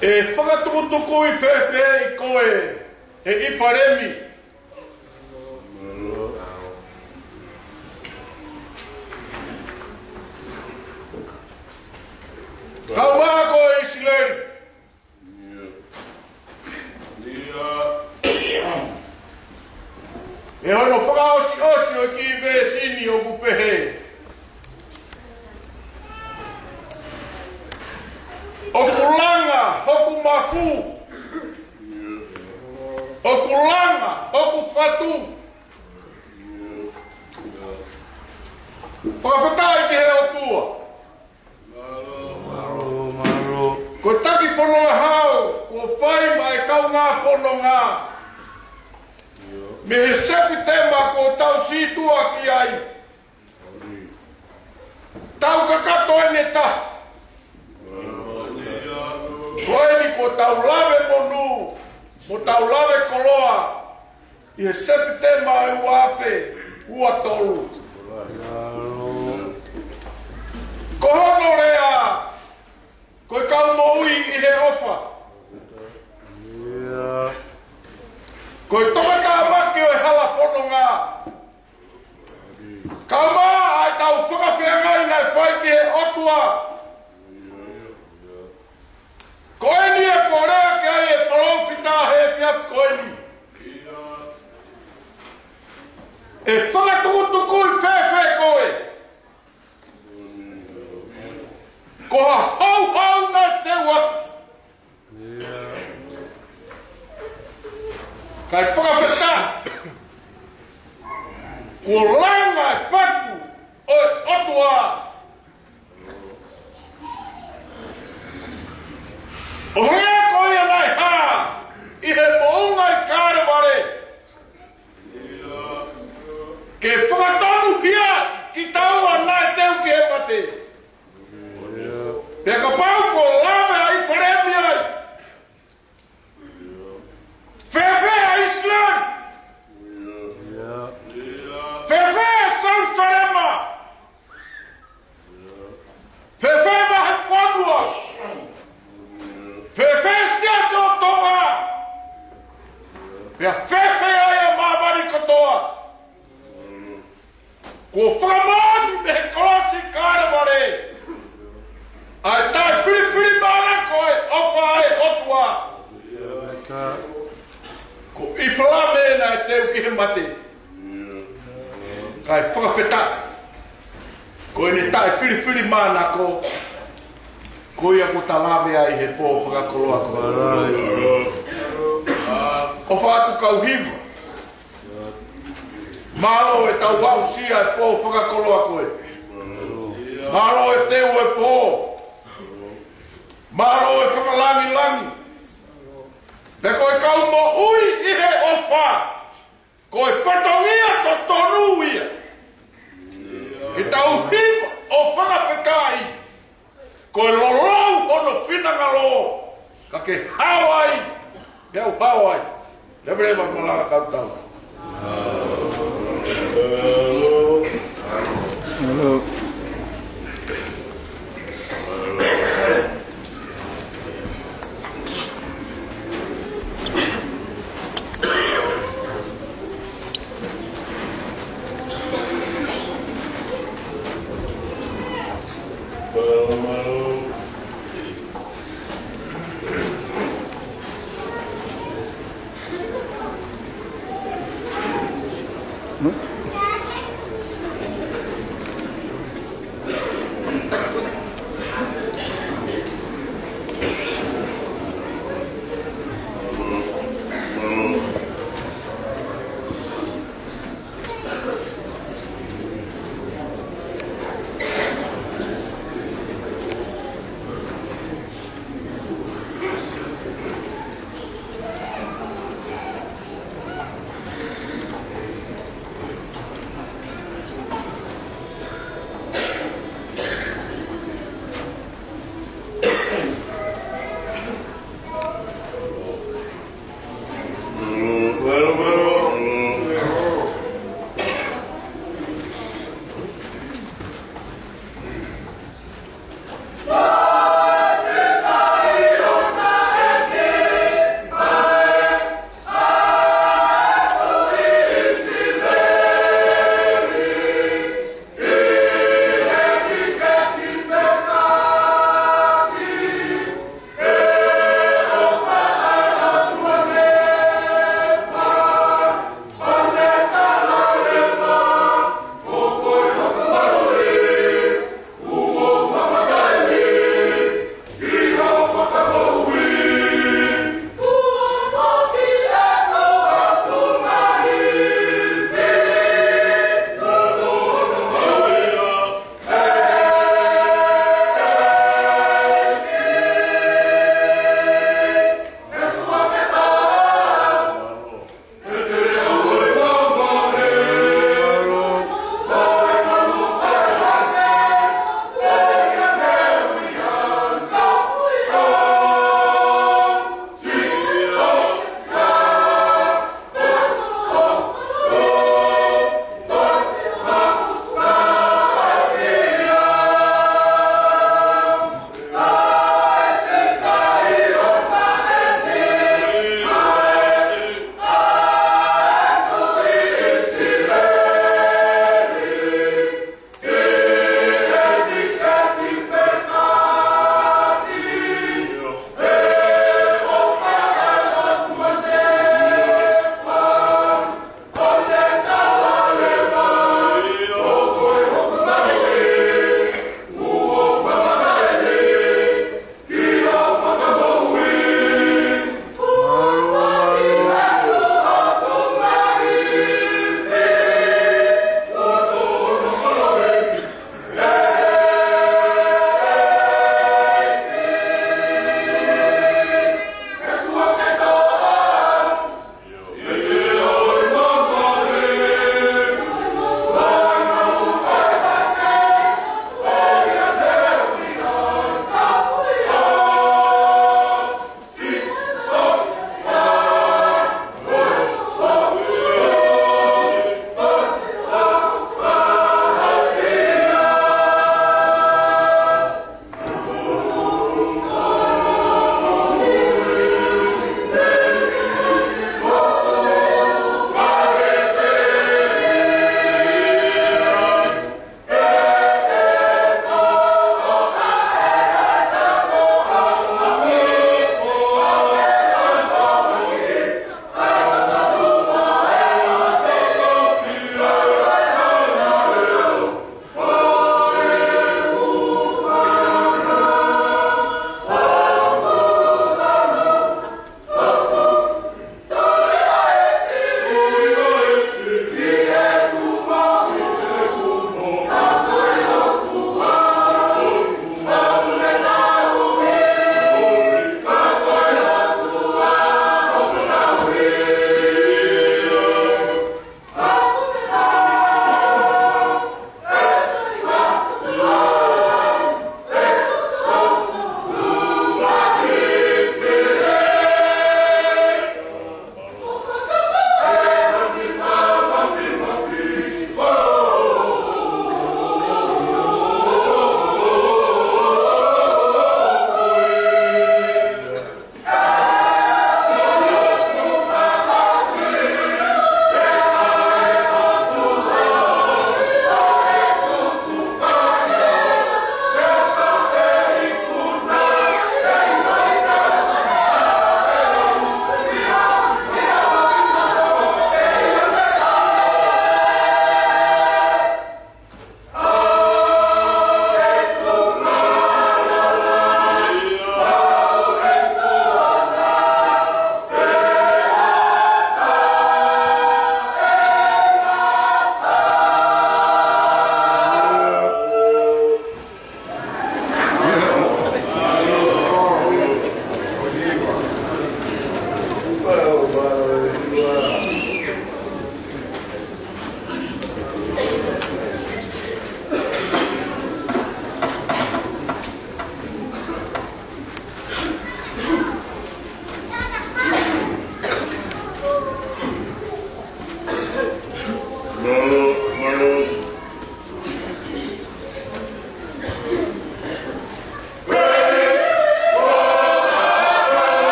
ʻe fakatukutukuʻi fēfeeʻi koe ʻe ʻIfalemi, kae ʻumaʻā ko ʻIsileli? ʻI hono fakaʻosiʻosi ʻo e kiʻi veesi ni ʻoku pehē: ʻOku langa hoku mafu, ʻoku langa hoku fatu. Fakafetaʻi ki he ʻOtua. Mālō, mālō. Ko e taki fononga hao kuo fai maʻa e kaungā fononga, mei he Sepitema kuo tau sītuʻa ki ai. Tau kakato ʻeni ʻe taha. Ko ʻeni kuo tau lave monū mo tau lave koloa ʻi he Sepitema ʻo e ua afe ua tolu. Ko hono lea, ko e kau moʻui ʻi he ʻofa. Ko e tokatāmaki ʻo e hala fononga, kae ʻumaʻā ʻa e kau fakafeangai naʻe fai ki he ʻOtua. Ko ʻeni ia kuo lea ki ai e palōfita he efiafi ko ʻeni. ʻE fakatukutukuʻi fēfē koe? Ko ha houhau naʻe teu atu. Kae fakafetaʻi, kuo langa e fatu ʻo e ʻOtua. ʻO hangē ko ia naʻe hā ʻi he moʻunga ʻi Kalevale, ke fakatonuhia kitaua naʻe teu ki he mate. Pea kapau kuo lave ʻa ʻIfalemi ai, fēfē ʻa ʻIsileli? Fēfē ʻa Selusalema? Fēfē ʻa e vahefonua? Fēfē ʻa e siasi ʻo Tonga? Pea fēfē ʻa e māmani kotoa? Kuo fakamoʻoni mei he kolosi Kalevale ʻa e taʻefilifilimānako ʻo e ʻofa ʻa e ʻOtua. Ko ʻIfalemi naʻe teu ki he mate. Kae fakafetaʻi, ko ʻene taʻefilifilimānako, ko ia kuo ta lave ai he pō fakakoloa ko ē. ʻOfa atu kau hiva. Mālō e tau aʻusia e pō fakakoloa ko ē. Mālō e teu e pō. Mālō e fakalāngilangi. Pea ko e kau moʻui ʻi he ʻofa, ko e fatongia totonu ia ke tau hiva ʻo fakafetaʻi. Ko e lolou hono finangalo, ka ke hao ai, pea u hao ai. Leveleva malanga kau tau.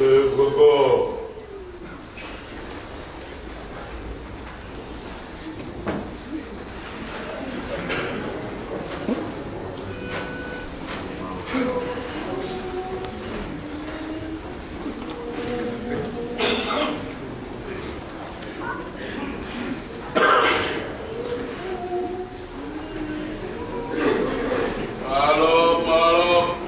Ē, koko. Mālō, mālō.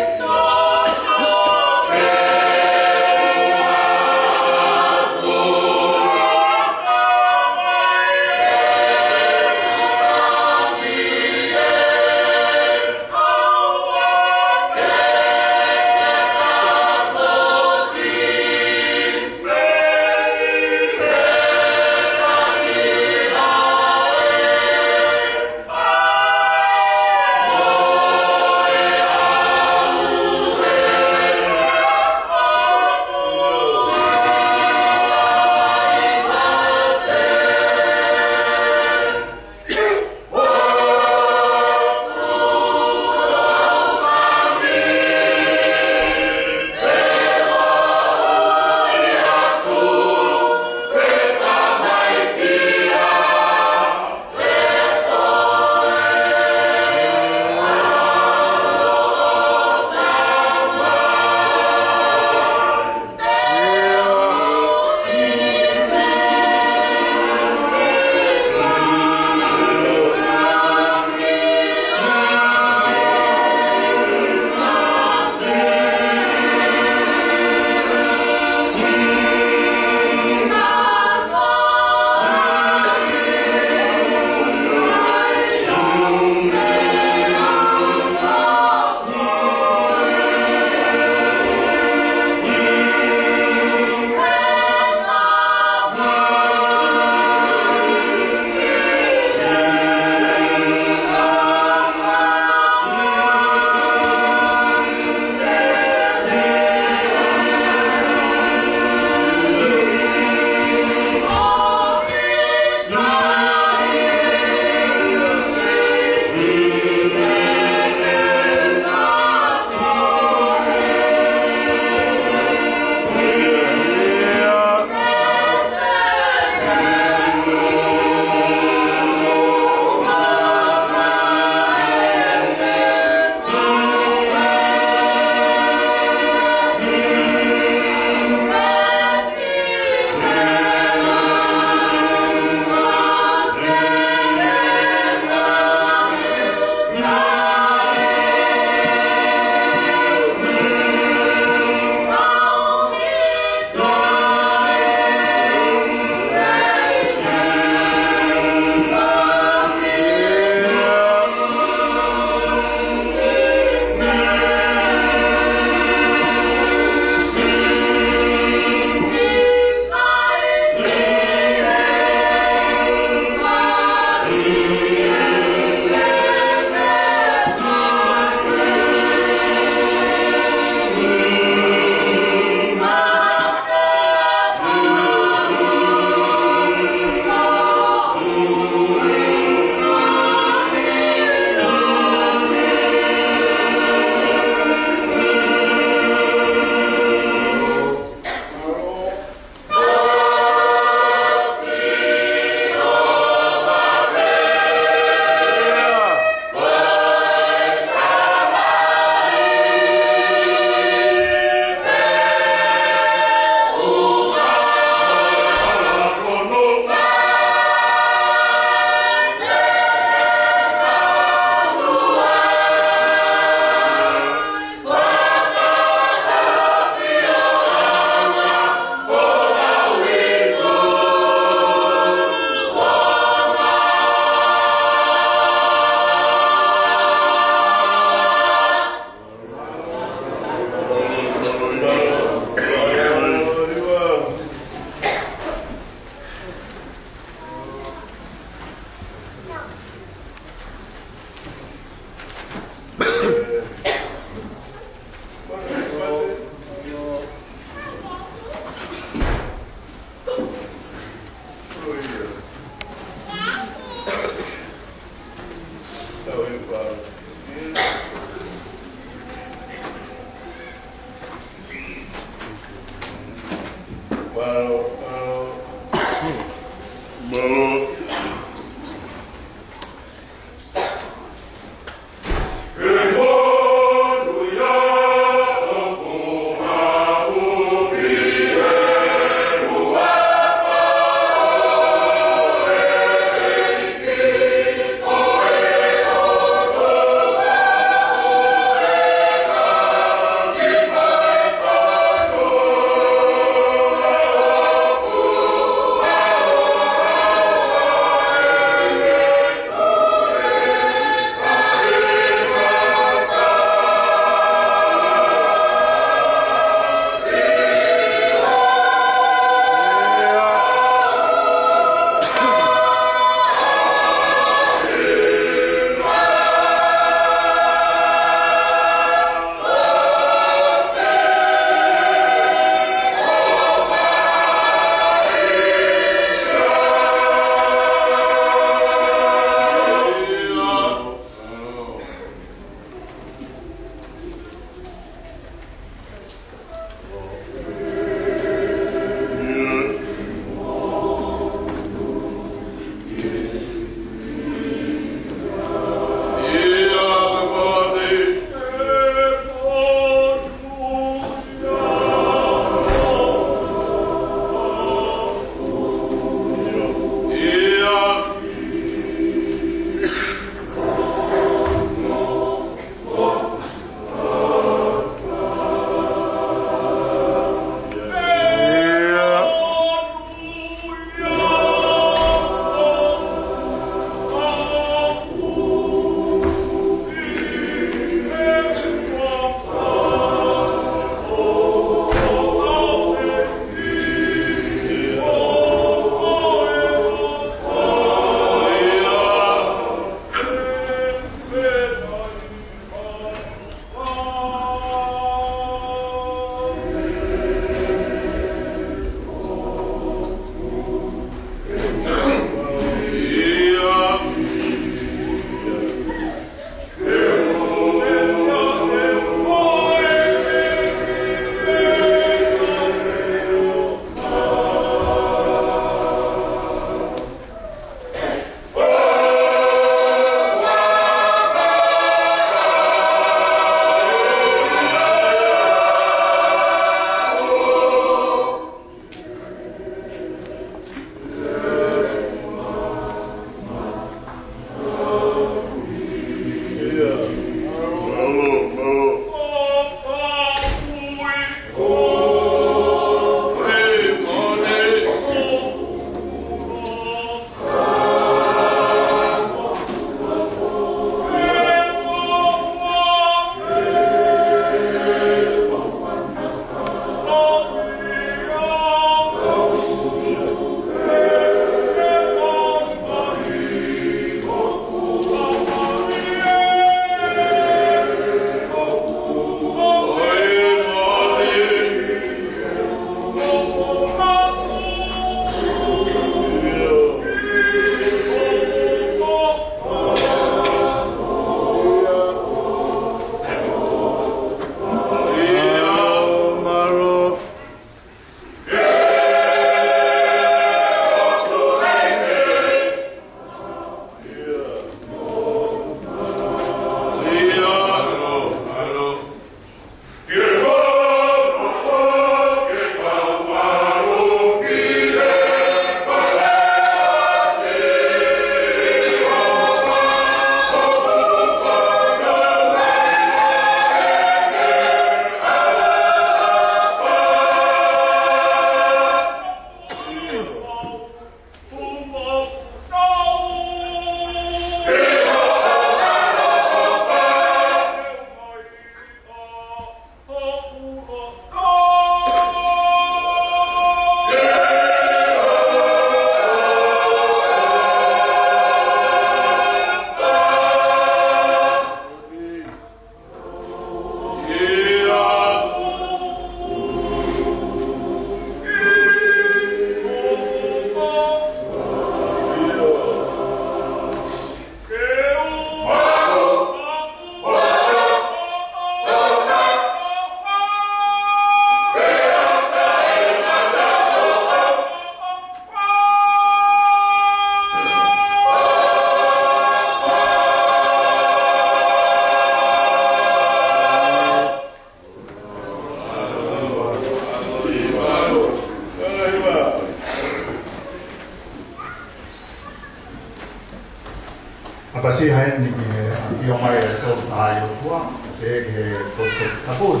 Heni ki he ʻafio mai ʻa e Tolu Tahaʻi ʻOtua, pea ki he Tolu Tahaʻi Tapui.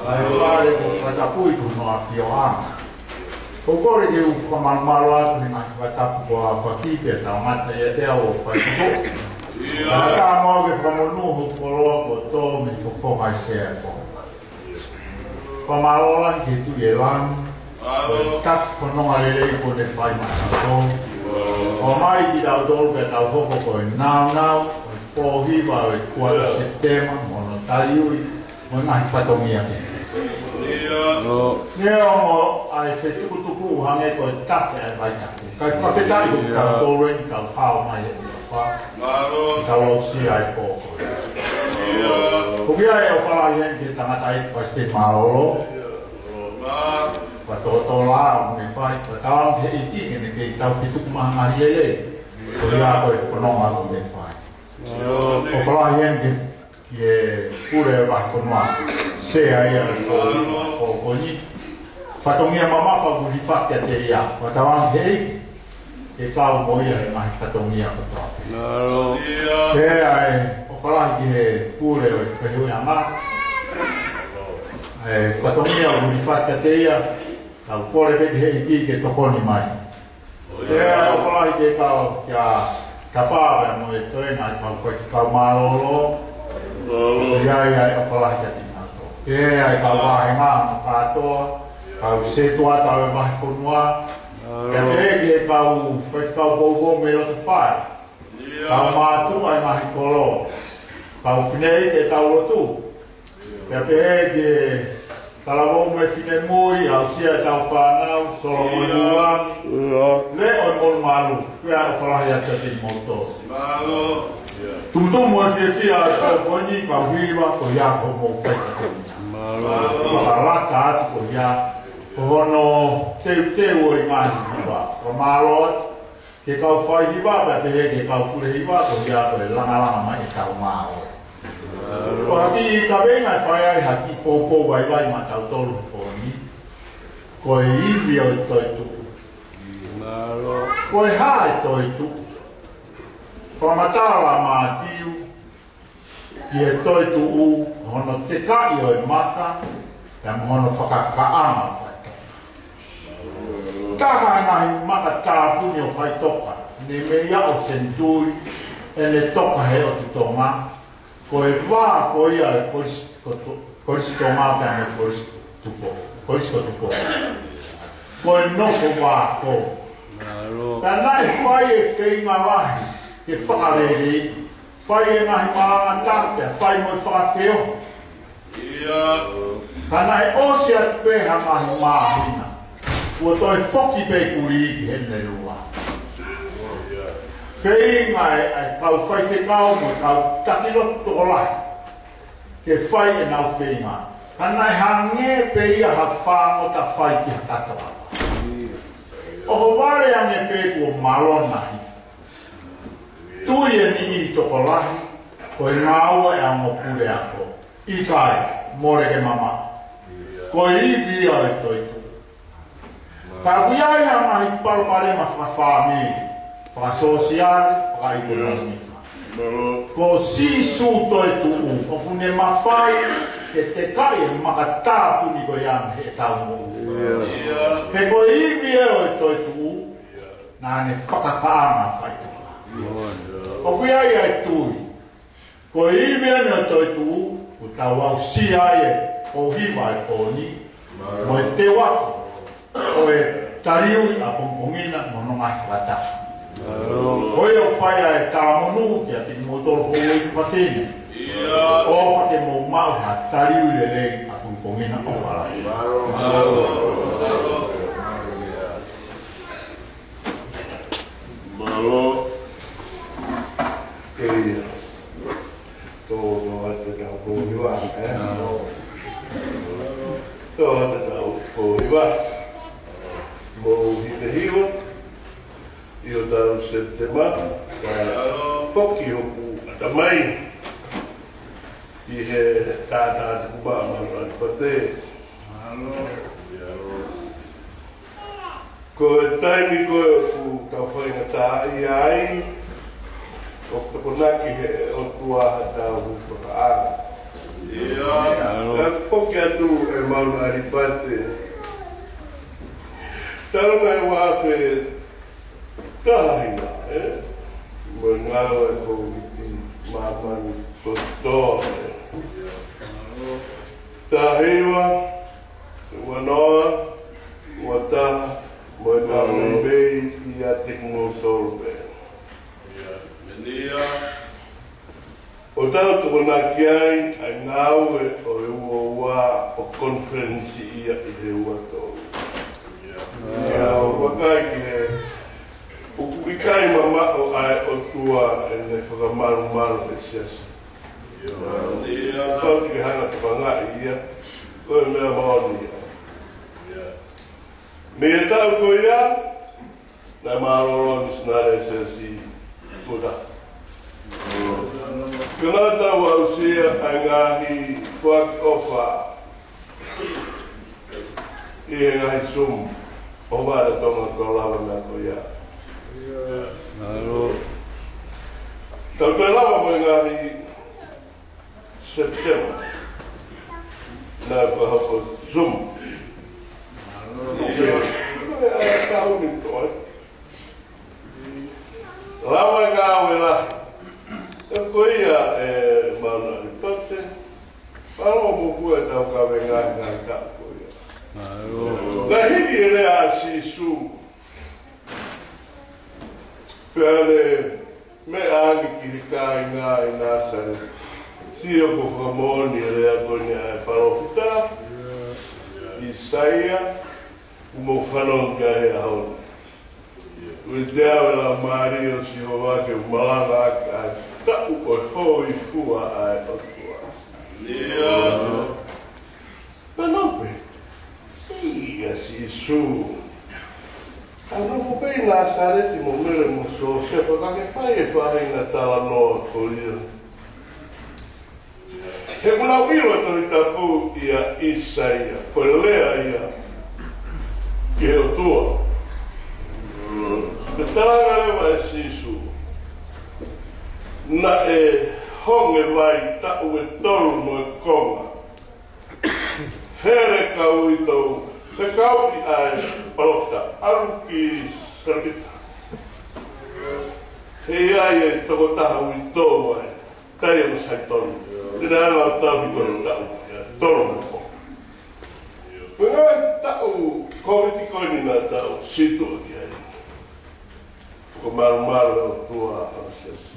ʻA e fale ko Fakatapui ko hono ʻafioʻanga. ʻOku ou kole ke u fakamalumalu atu he ngaahi fakatapu kuo aofaki pea tau ngata ʻiate au ʻo fai ki tuʻa. Pea ka mau ke fakamonū hoku koloa kuo tō mei he fofonga ʻi he sea ko. Fakamālō lahi ki he Tuʻi ʻo e langi, ko e taki fononga lelei kuo ne fai maʻatautolu. ʻOmai kitautolu pea tau hoko ko e nāunau ʻo e pō hiva ʻo e kuata Sepitema, mo hono taliui, mo e ngaahi fatongia kehe. Neongo ʻa e fetukutuku hangē ko e tafe ʻa e vaitafe. Kae fakafetaʻi ko kitautolu eni kuo tau hao mai he ʻofa. Kuo tau aʻusia e pō ko eni. ʻOku ʻi ai e ʻofa lahi heni ki he tangataʻeiki palesiteni mālōlō. Fakatōtōlā ʻoku ne fai, fakatauange ki he ʻEiki ke ne kei tau fetuku maʻa e ngaahi lelei. Ko ia ko e fononga ʻoku ne fai. ʻOfa lahi heni ki he, ki he pule ʻo e vahefonua. Sea ia ʻo e pō ko eni. Fatongia mamafa ʻoku hilifaki kiate ia. Fakatauange ki he ʻEiki ke kau mo ia he ngaahi fatongia kotoa pē. Pea ʻofa lahi ki he pule ʻo e fehuʻiʻanga. ʻA e fatongia ʻoku hilifaki kiate ia. Tau kole pē ki he ʻEiki ke tokoni mai. Pea ʻofa lahi ki he kau kia Tapa pea mo e toenga ʻa e kau faifekau mālōlō. ʻOku ʻi ai ʻa e ʻofa lahi kiate kinautolu. Pea ʻa e kau vāhenga mo kātoa, kau sētuata ʻo e vahefonua. Pea pehē ki he kau faifekau poupou mei loto fale. Kau mātuʻa ʻi he ngaahi kolo. Kau fineʻeiki ʻetau lotu. Pea pehē ki he talavou mo e finemui, aʻusia ʻetau fānau, Solomoni Lula, Leʻo Molumalu, pea ʻofa lahi atu kiate kimoutolu. Tumutumu mo e fiefia ʻa e pō ko eni, kau hiva, ko ia ko hoʻomou faifekau. Fakalata atu ko ia, ko hono teuteu ʻo e ngaahi hiva. Fakamālō atu, ki he kau fai hiva, pea pehē ki he kau pule hiva, ko ia ko e langalanga mai ʻetau ngāue. Ko ha kiʻi kaveinga ʻe fai ai ha kiʻi poupou vaivai maʻatautolu he pō ni. Ko e ivi ʻo e toetuʻu. Ko e hā e toetuʻu? Fakamatala ʻa Mātiu, ki he toetuʻu, hono tekaʻi ʻo e maka, pea mo hono fakakaʻanga ʻo e faʻitoka. Taha e ngaahi maka tāpuni ʻo e faʻitoka, ne mei aʻu senituli ʻene toka he ʻotu Tonga, ko e vā ko ia ʻo e Kolis-, ko to-, Kolisi Tonga pea mo e Kolisi Tupou, Kolisi ko Tupou. Ko e nofo vā ko. Ka naʻe fai e feinga lahi ke fakaleleiʻi, fai e ngaahi malanga tapu, fai mo e fakafeohi. Ka naʻe ʻosi atu pē ha ngaahi māhina, kuo toe foki pē Kuliʻi ki heʻene lua. Feinga e, e kau faifekau mo e kau taki lotu tokolahi ke fai ʻenau feinga. Ka naʻe hangē pē ia ha fāngota fai ki ha katoa. ʻOhovale ange pē kuo malona hifo. Tui e niʻihi tokolahi, ko e ngāue ʻa e ongo puleako. ʻIkai, mole ke mamaʻo. Ko e ivi ia ʻo e toetuʻu. Ka ʻoku ʻi ai ha ngaahi palopalema fakafāmili, fakasōsiale, fakaʻekonōmika. Ko Sīsū toetuʻu, ʻoku ne mafai ke tekaʻi e maka tāpuni ko ia mei heʻetau moʻui. He ko e ivi ia ʻo e toetuʻu, naʻa ne fakakaʻanga faʻitoka. ʻOku ʻi ai ʻa e tui. Ko e ivi eni ʻo e toetuʻu, kuo tau aʻusia ai e pō hiva e pō ni, mo e teu ako ʻo e taliui ʻapongipongi na mo hono ngaahi fakataha. Ko ia ʻoku fai ai e talamonū kiate kimoutolu houʻeiki fafine. ʻOfa ke mou maʻu ha taliui lelei ʻapongipongi na, ʻofa lahi. Mālō. Kei ia. Tō, tō atu ʻetau pō hiva, ē? Tō atu ʻetau pō hiva. Mou hita hiva ʻi hotau Sepitema, ka foki hoku ʻatamai ʻi he tātā tukumaʻa malu atu pate. Ko e taimi ko ē ʻoku tau faingataʻaʻia ai, ʻoku tokonaki he ʻOtua haʻatau fakaʻanga. ʻIo. Ka foki atu ʻe Mauna ʻAlipate. Talu mai ua afe taha hina, ē? Mo e ngāue ʻa e Kōviti māmani kotoa, ē? Taha hiva, ua noa, ua taha, mo e taha meimei ʻiate kimoutolu pē. ʻO tau tokonaki ai ʻa e ngāue ʻo e ua ua ʻo e konifelenisi ia ʻi he ua tolu. ʻIo, vakai ki he ʻoku ʻikai mamaʻo ʻa e ʻOtua ʻene fakamalumalu ʻe he siasi. Tau tiki hanga tokangaʻi ia, ko e meʻa moʻoni ia. Mei he taʻu ko ia, naʻe mālōlō misinale ʻa e siasi kuo taha. Ka naʻa tau aʻusia ʻa e ngaahi foaki ʻofa ʻi he ngaahi Zoom ʻo Vānatonga, kuo lava meʻa ko ia. Tau toe lava mo e ngaahi September. Naʻe fakahoko Zoom. Ko e ʻaho ni toe lava e ngāue lahi. Ko ia ʻe Mauna ʻAlipate. Mālō mo kua e tau kavenga ngaahi taʻu ko ia. Naʻe hiki e lea ʻa Sīsū. Pea ne meʻa ange ki he kāinga ʻi Nāsaleti. Sio, kuo fakamoʻoni e lea ko eni ʻa e palōfita ʻAisea, ʻoku mou fanongo ki ai he ʻaho ni. Ui te au e Laumālie ʻo Sihova ke u malanga ʻaki ʻa e taʻu ʻo e hōifua ʻa e ʻOtua. Pea nau pehē, Sī, ʻa Sīsū, ʻa e nofo pē ʻi Nāsaleti mo Mele mo Siosefa, ka ke fai e faʻahinga talanoa ko ia. He ʻoku nau ʻilo e Tohi Tapu ʻia ʻAisea, ko e lea ia ki he ʻOtua. Pea talaange leva ʻe Sīsū, naʻe honge vai taʻu ʻe tolu mo e konga. Fele kau ʻi tō, fekauʻi ʻa e palōfita, ʻalu ki Salepita. He ʻi ai e tokotaha ʻoku ʻi tō ai, tai ʻo Saitoni. Te ne hanga ʻo tauhi koe he taʻu ʻe tolu mo e konga. Ko e ngaahi taʻu Kōviti ko eni naʻa tau sītuʻa ki ai. Fakamalumalu e ʻOtua ʻa e siasi.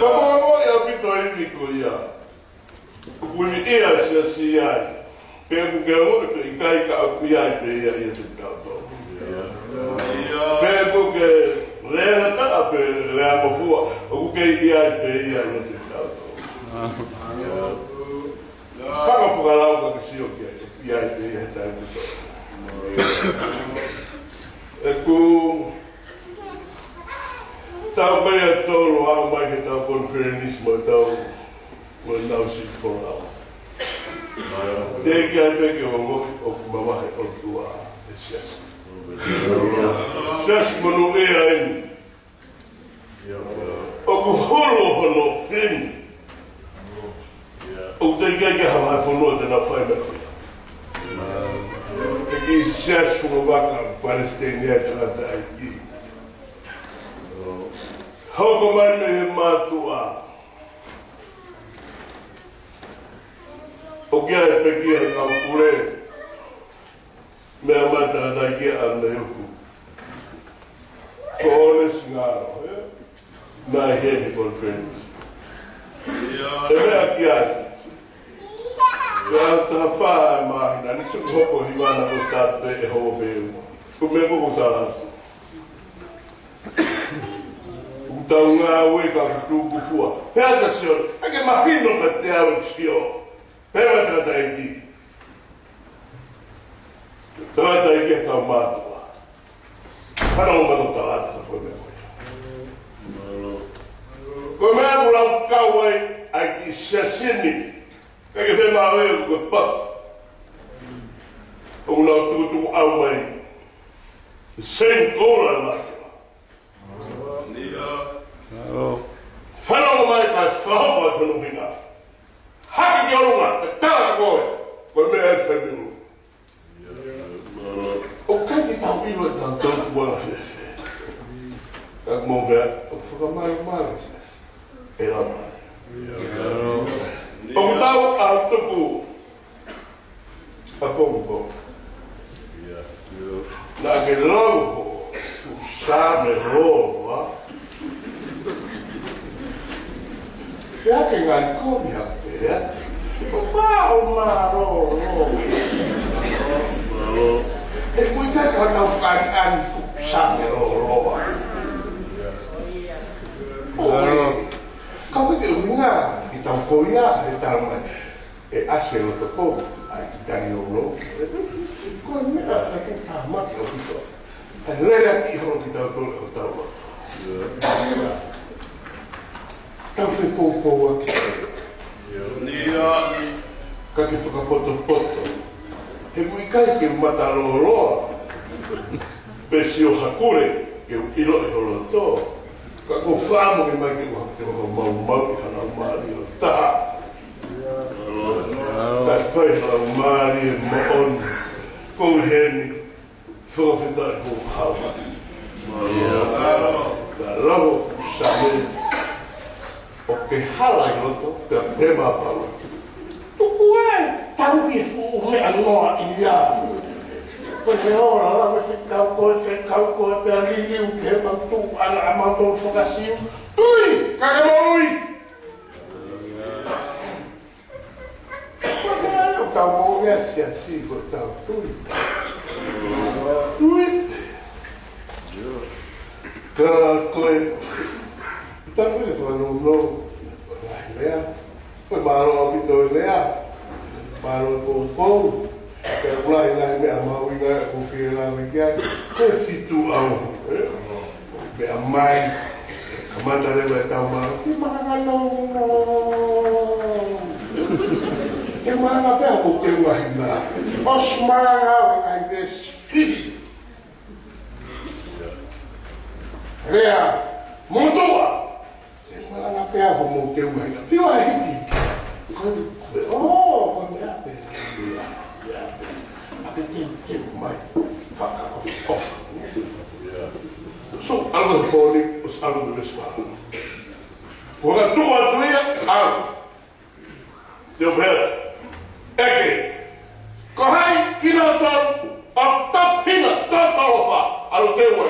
Ka ko e ongoʻi ʻaupito e ivi ko ia. ʻOku ʻi ai e siasi ai. Pe ʻoku ke ongoʻi pe ʻikai, ka ʻoku ʻi ai pē ia ʻiate kitautolu. Pe ʻoku ke lea ngataʻa pe lea ngofua, ʻoku kei ʻi ai pē ia ʻiate kitautolu. Hanga ʻo fakalau ka ke sio ki ai, ʻi ai pē ia he taimi kotoa. ʻOku tau meʻa tolu ʻo aʻu mai ki heʻetau konifelenisi mo ʻetau, mo ʻenau siʻi folau. Teʻeki ai pē ke ongoʻi ʻoku mavahe ʻOtua e siasi. Siasi monūʻia eni. ʻOku holo hono feni. ʻOku teʻeki ai ke ʻi ai ha vahefonua te nau fai meʻa ko ia. ʻE kiʻi siasi fungavaka Palesiteni ʻa e tangataʻeiki. Hoko mai mei he mātuʻa. ʻOku ʻi ai e pekia he kau pule. Meʻa mai tangataʻeiki ʻa Neheu. Ko ʻene singalo, ē? Naʻe ʻi he konifelenisi. ʻE meʻa ki ai. Pea taha fā e māhina, ni se kuo hoko hiva na ko start pē ʻe hoko pē ua. Ko e meʻa ko ʻeku tala atu. ʻOku tau ngāue ka ʻoku tuku fua. Pea ka sio, ʻa ke mahino ka te au sio. Pea mai tangataʻeiki. Tangataʻeiki ʻa e kau mātuʻa. Hana o mātuʻa tala atu ka ko e meʻa ko ia. Ko e meʻa ʻoku lau kau ai ʻa e kiʻi siasi ni. Ka ke fē mā ʻoe ko e patu. ʻOku nau tukutuku ʻau mai. Saint Paul ʻa e mātuʻa. Fanongo mai kae fakahopo atu hono ʻuhinga. Hake ki ʻolunga, ʻe tala koe, ko e meʻa ʻe fai mei ʻolunga. ʻOku ʻikai ke tau ʻilo ʻe tautolu kuo ala fēfē. Ka mou meʻa, ʻoku fakamalumalu e siasi. ʻE lava. ʻOku tau ʻa tuku ʻa pongipongi. Naʻa ke lau ho fuʻu Sāme lōloa. Pea ke ngali kovi ha pea. ʻO fā ʻo mālōlō. He ʻoku ʻikai ke tau fakaʻaliʻali fuʻu Sāme lōloa. ʻOi. Ka ko e ʻuhinga ke tau ko ia he tala mai. ʻE ʻasi e loto kou, ʻai ki tani ono. Ko e meʻa ʻa ke tāmaki ʻaupito. ʻA lele ki holo ki tau tole ʻo tau loto. Tau fepōpō ake. Ka ke fakapotopoto. He ʻoku ʻikai ke mata lōloa. Pe sio hakule, ke u ʻilo ʻe ho loto. Ka ko famo ke mai ke ua, ke ua maumau ʻi hana mali ʻo taha. Ka fai hana mali ʻe moʻoni. Ko heni, fakafetaʻi ko hawa. Ka lau ʻo Sāme. ʻO ke hala ʻi loto, pea pē mā pau. Tuku ē, tau ʻi fuʻu meʻa noa ia. Ko e ora, la me fekau ko e fekau ko e pea liliu ke he pau tu, ana a mau tolu fakasiu. Tui, ka ke mau ui. Ko e meʻa ʻo tau mo ia siasi ko tau tui. Tui. Ka ko e, tau ko e whanau no, lahi mea. Ko e mālō ʻaupito e lea. Mālō e poupou. Ko e lahi lahi meʻa mahuʻinga ʻoku ke lave ki ai. Ko e fitu ʻaho, ē? Meʻa mai. Kamata leva e tau mālō. Ki malanga no, no. Ke malanga pea ko ke mahina. ʻOsi malanga ʻo e ngaahi veesi fili. Lea, motuʻa. Ke malanga pea ko mou teu mai. Piu a hiki. Ko e, ko e, ʻō, ko e meʻa pē. Meʻa pē. ʻA ke teu, teu mai. Fakaʻofoʻofa. So, ʻalu he pōni, ʻosi ʻalu he veesi fā. Ko ka tuʻu atu ia, ʻalu. Te u pehē atu. ʻEke. Ko hai kinautolu ʻoku tau hina tōtōlofa ʻalu te ue.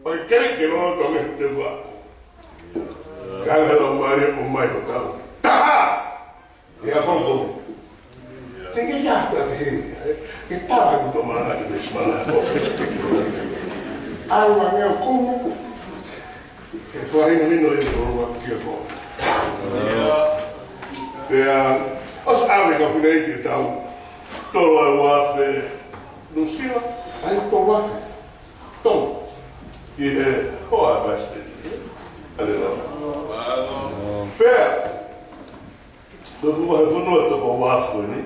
ʻOi kei ke loto me te ua. Ka la lau mare o mai o tau. Taha! He a fongo. Te ke ia pea pehē ia, ē. Ke taha ku to mana ke me smala. ʻAlu ange ʻo kumu. Ke fakahinohino ʻi he ʻolunga kia ko. Pea, ʻosi ʻave ka fine i ke tau. Tolo ai ua afe, Nuʻusila, ai tolo afe. Tolo. Ki he hoa pasiteni. ʻAle loa. Pea, Ko e vahefonua toko ua afe ni.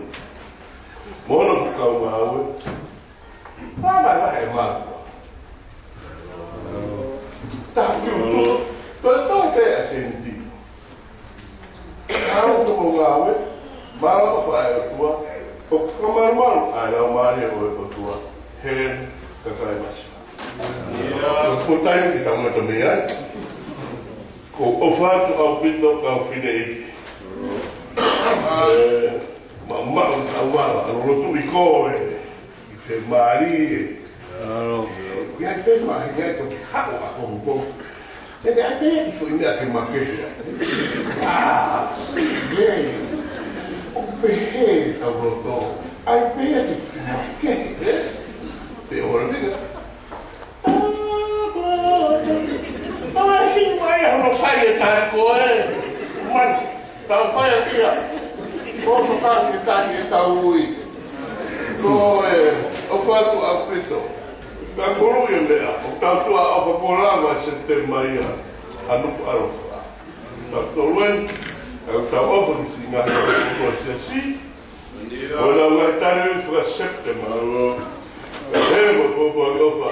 Mo hono fuʻu kau ngāue. Pā mai vahe mātua. Taha ki utu. Toe toe te a seniti. Kau toko ngāue. Mālō ʻofa ʻa e ʻOtua. ʻOku fakamalumalu ʻa e Laumālie ʻo e ʻOtua. He kakai masi. Ko e taimi ke tau ngata mei ai. Ko e ʻofa atu ʻaupito kau fine ʻi. ʻE, ma, ma, ma, ma, ʻa lotu ʻi ko e, ʻi Femalie. ʻIo. ʻIo, ʻi ai pē ma, ʻi ai toki haʻu ʻa ko ko. ʻE, ʻe, ʻai pē ki foʻi meʻa ke makehe. ʻA, ʻio. ʻOku pehē tau loto. ʻAi pē ki makehe. Pe ora mega. Tau e hiva ia hono sai e tari ko e. Man, tau fai a kia. Ko so ka ke tari e tau ui. Ko e, ʻofa atu ʻaupito. Ka kuru ia meʻa, ʻo tau tua ʻofa ko lava e Sepitema ia. Anu ko alofa. Tau tolu eni, ka tau ʻofa ki singa, ko siasi. ʻO lau ngai tane ui faka Sepitema. He mo ko ko alofa.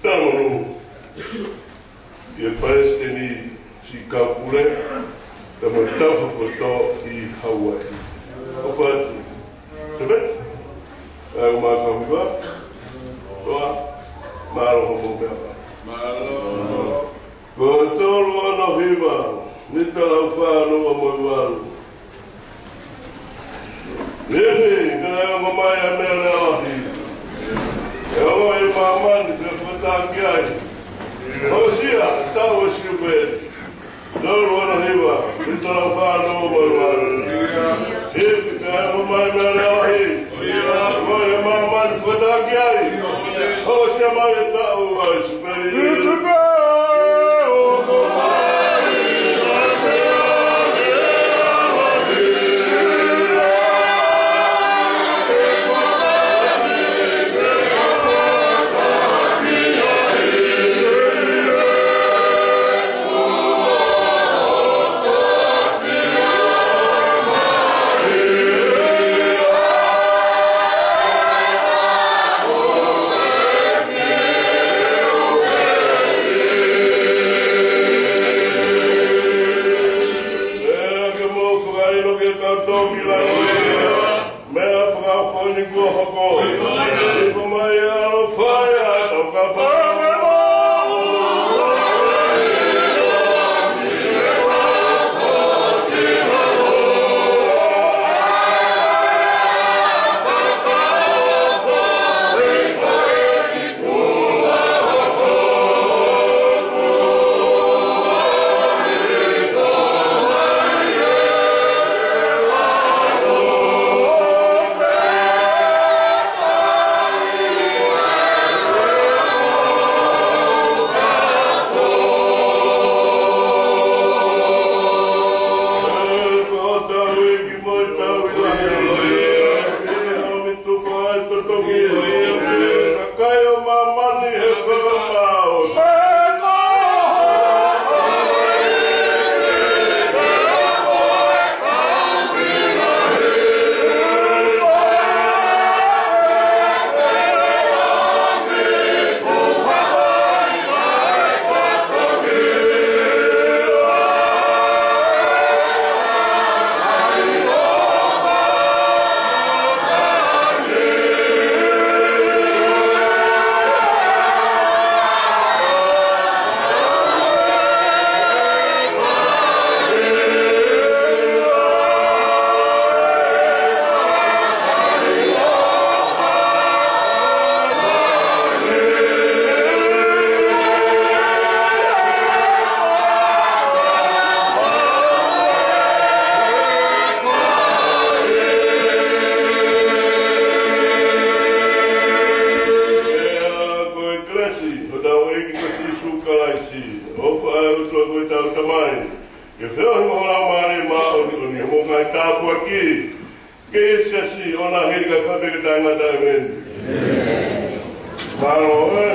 Tau no. Ia Palesiteni, siʻi kau pule, kae ʻumaʻā e kau fakapoto ʻi Hauaiʻi. ʻOfa atu. Sepe? ʻAi ʻo mākau hiva. Toa. Mālō hoʻomou meʻakai. Mālō. Ko e tolu ono hiva, mita lau fā noa mo e valu. Nifi, kae ongo mai ʻa e meʻalea lahi. ʻE ongo ʻi māmani, pea fakataha ki ai. Hokosia, taʻu ʻo e siupeli. Tolu ono hiva, mita lau fā noa mo e valu. Nifi, kae ongo mai ʻa e meʻalea lahi. ʻE ongo ʻi māmani, fakataha ki ai. Hokosia mai e taʻu ʻo e siupeli. Ke mou fakaʻilo ke tau toki lalo. Meʻa fakaʻofoʻofa kuo hoko. Hifo mai e ʻaloʻofa ʻa e tau kapa. Tufa e totongi. Kakai ʻo māmani he fakapā ʻo Ko e kelesi ʻa hotau ʻEiki ko Sīsū Kalaisi, ʻofa ʻa e ʻOtua ko ʻetau Tamai, ke feohi mo e Laumālie Māʻoniʻoni, ʻo mo kai tāpuaki ke ʻi he siasi ʻo na hili kai fapeke taʻengata. ʻĒmeni. Mālō, ē.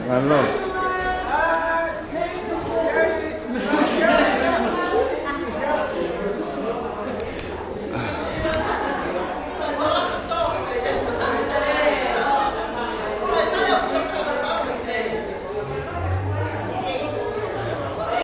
Mālō.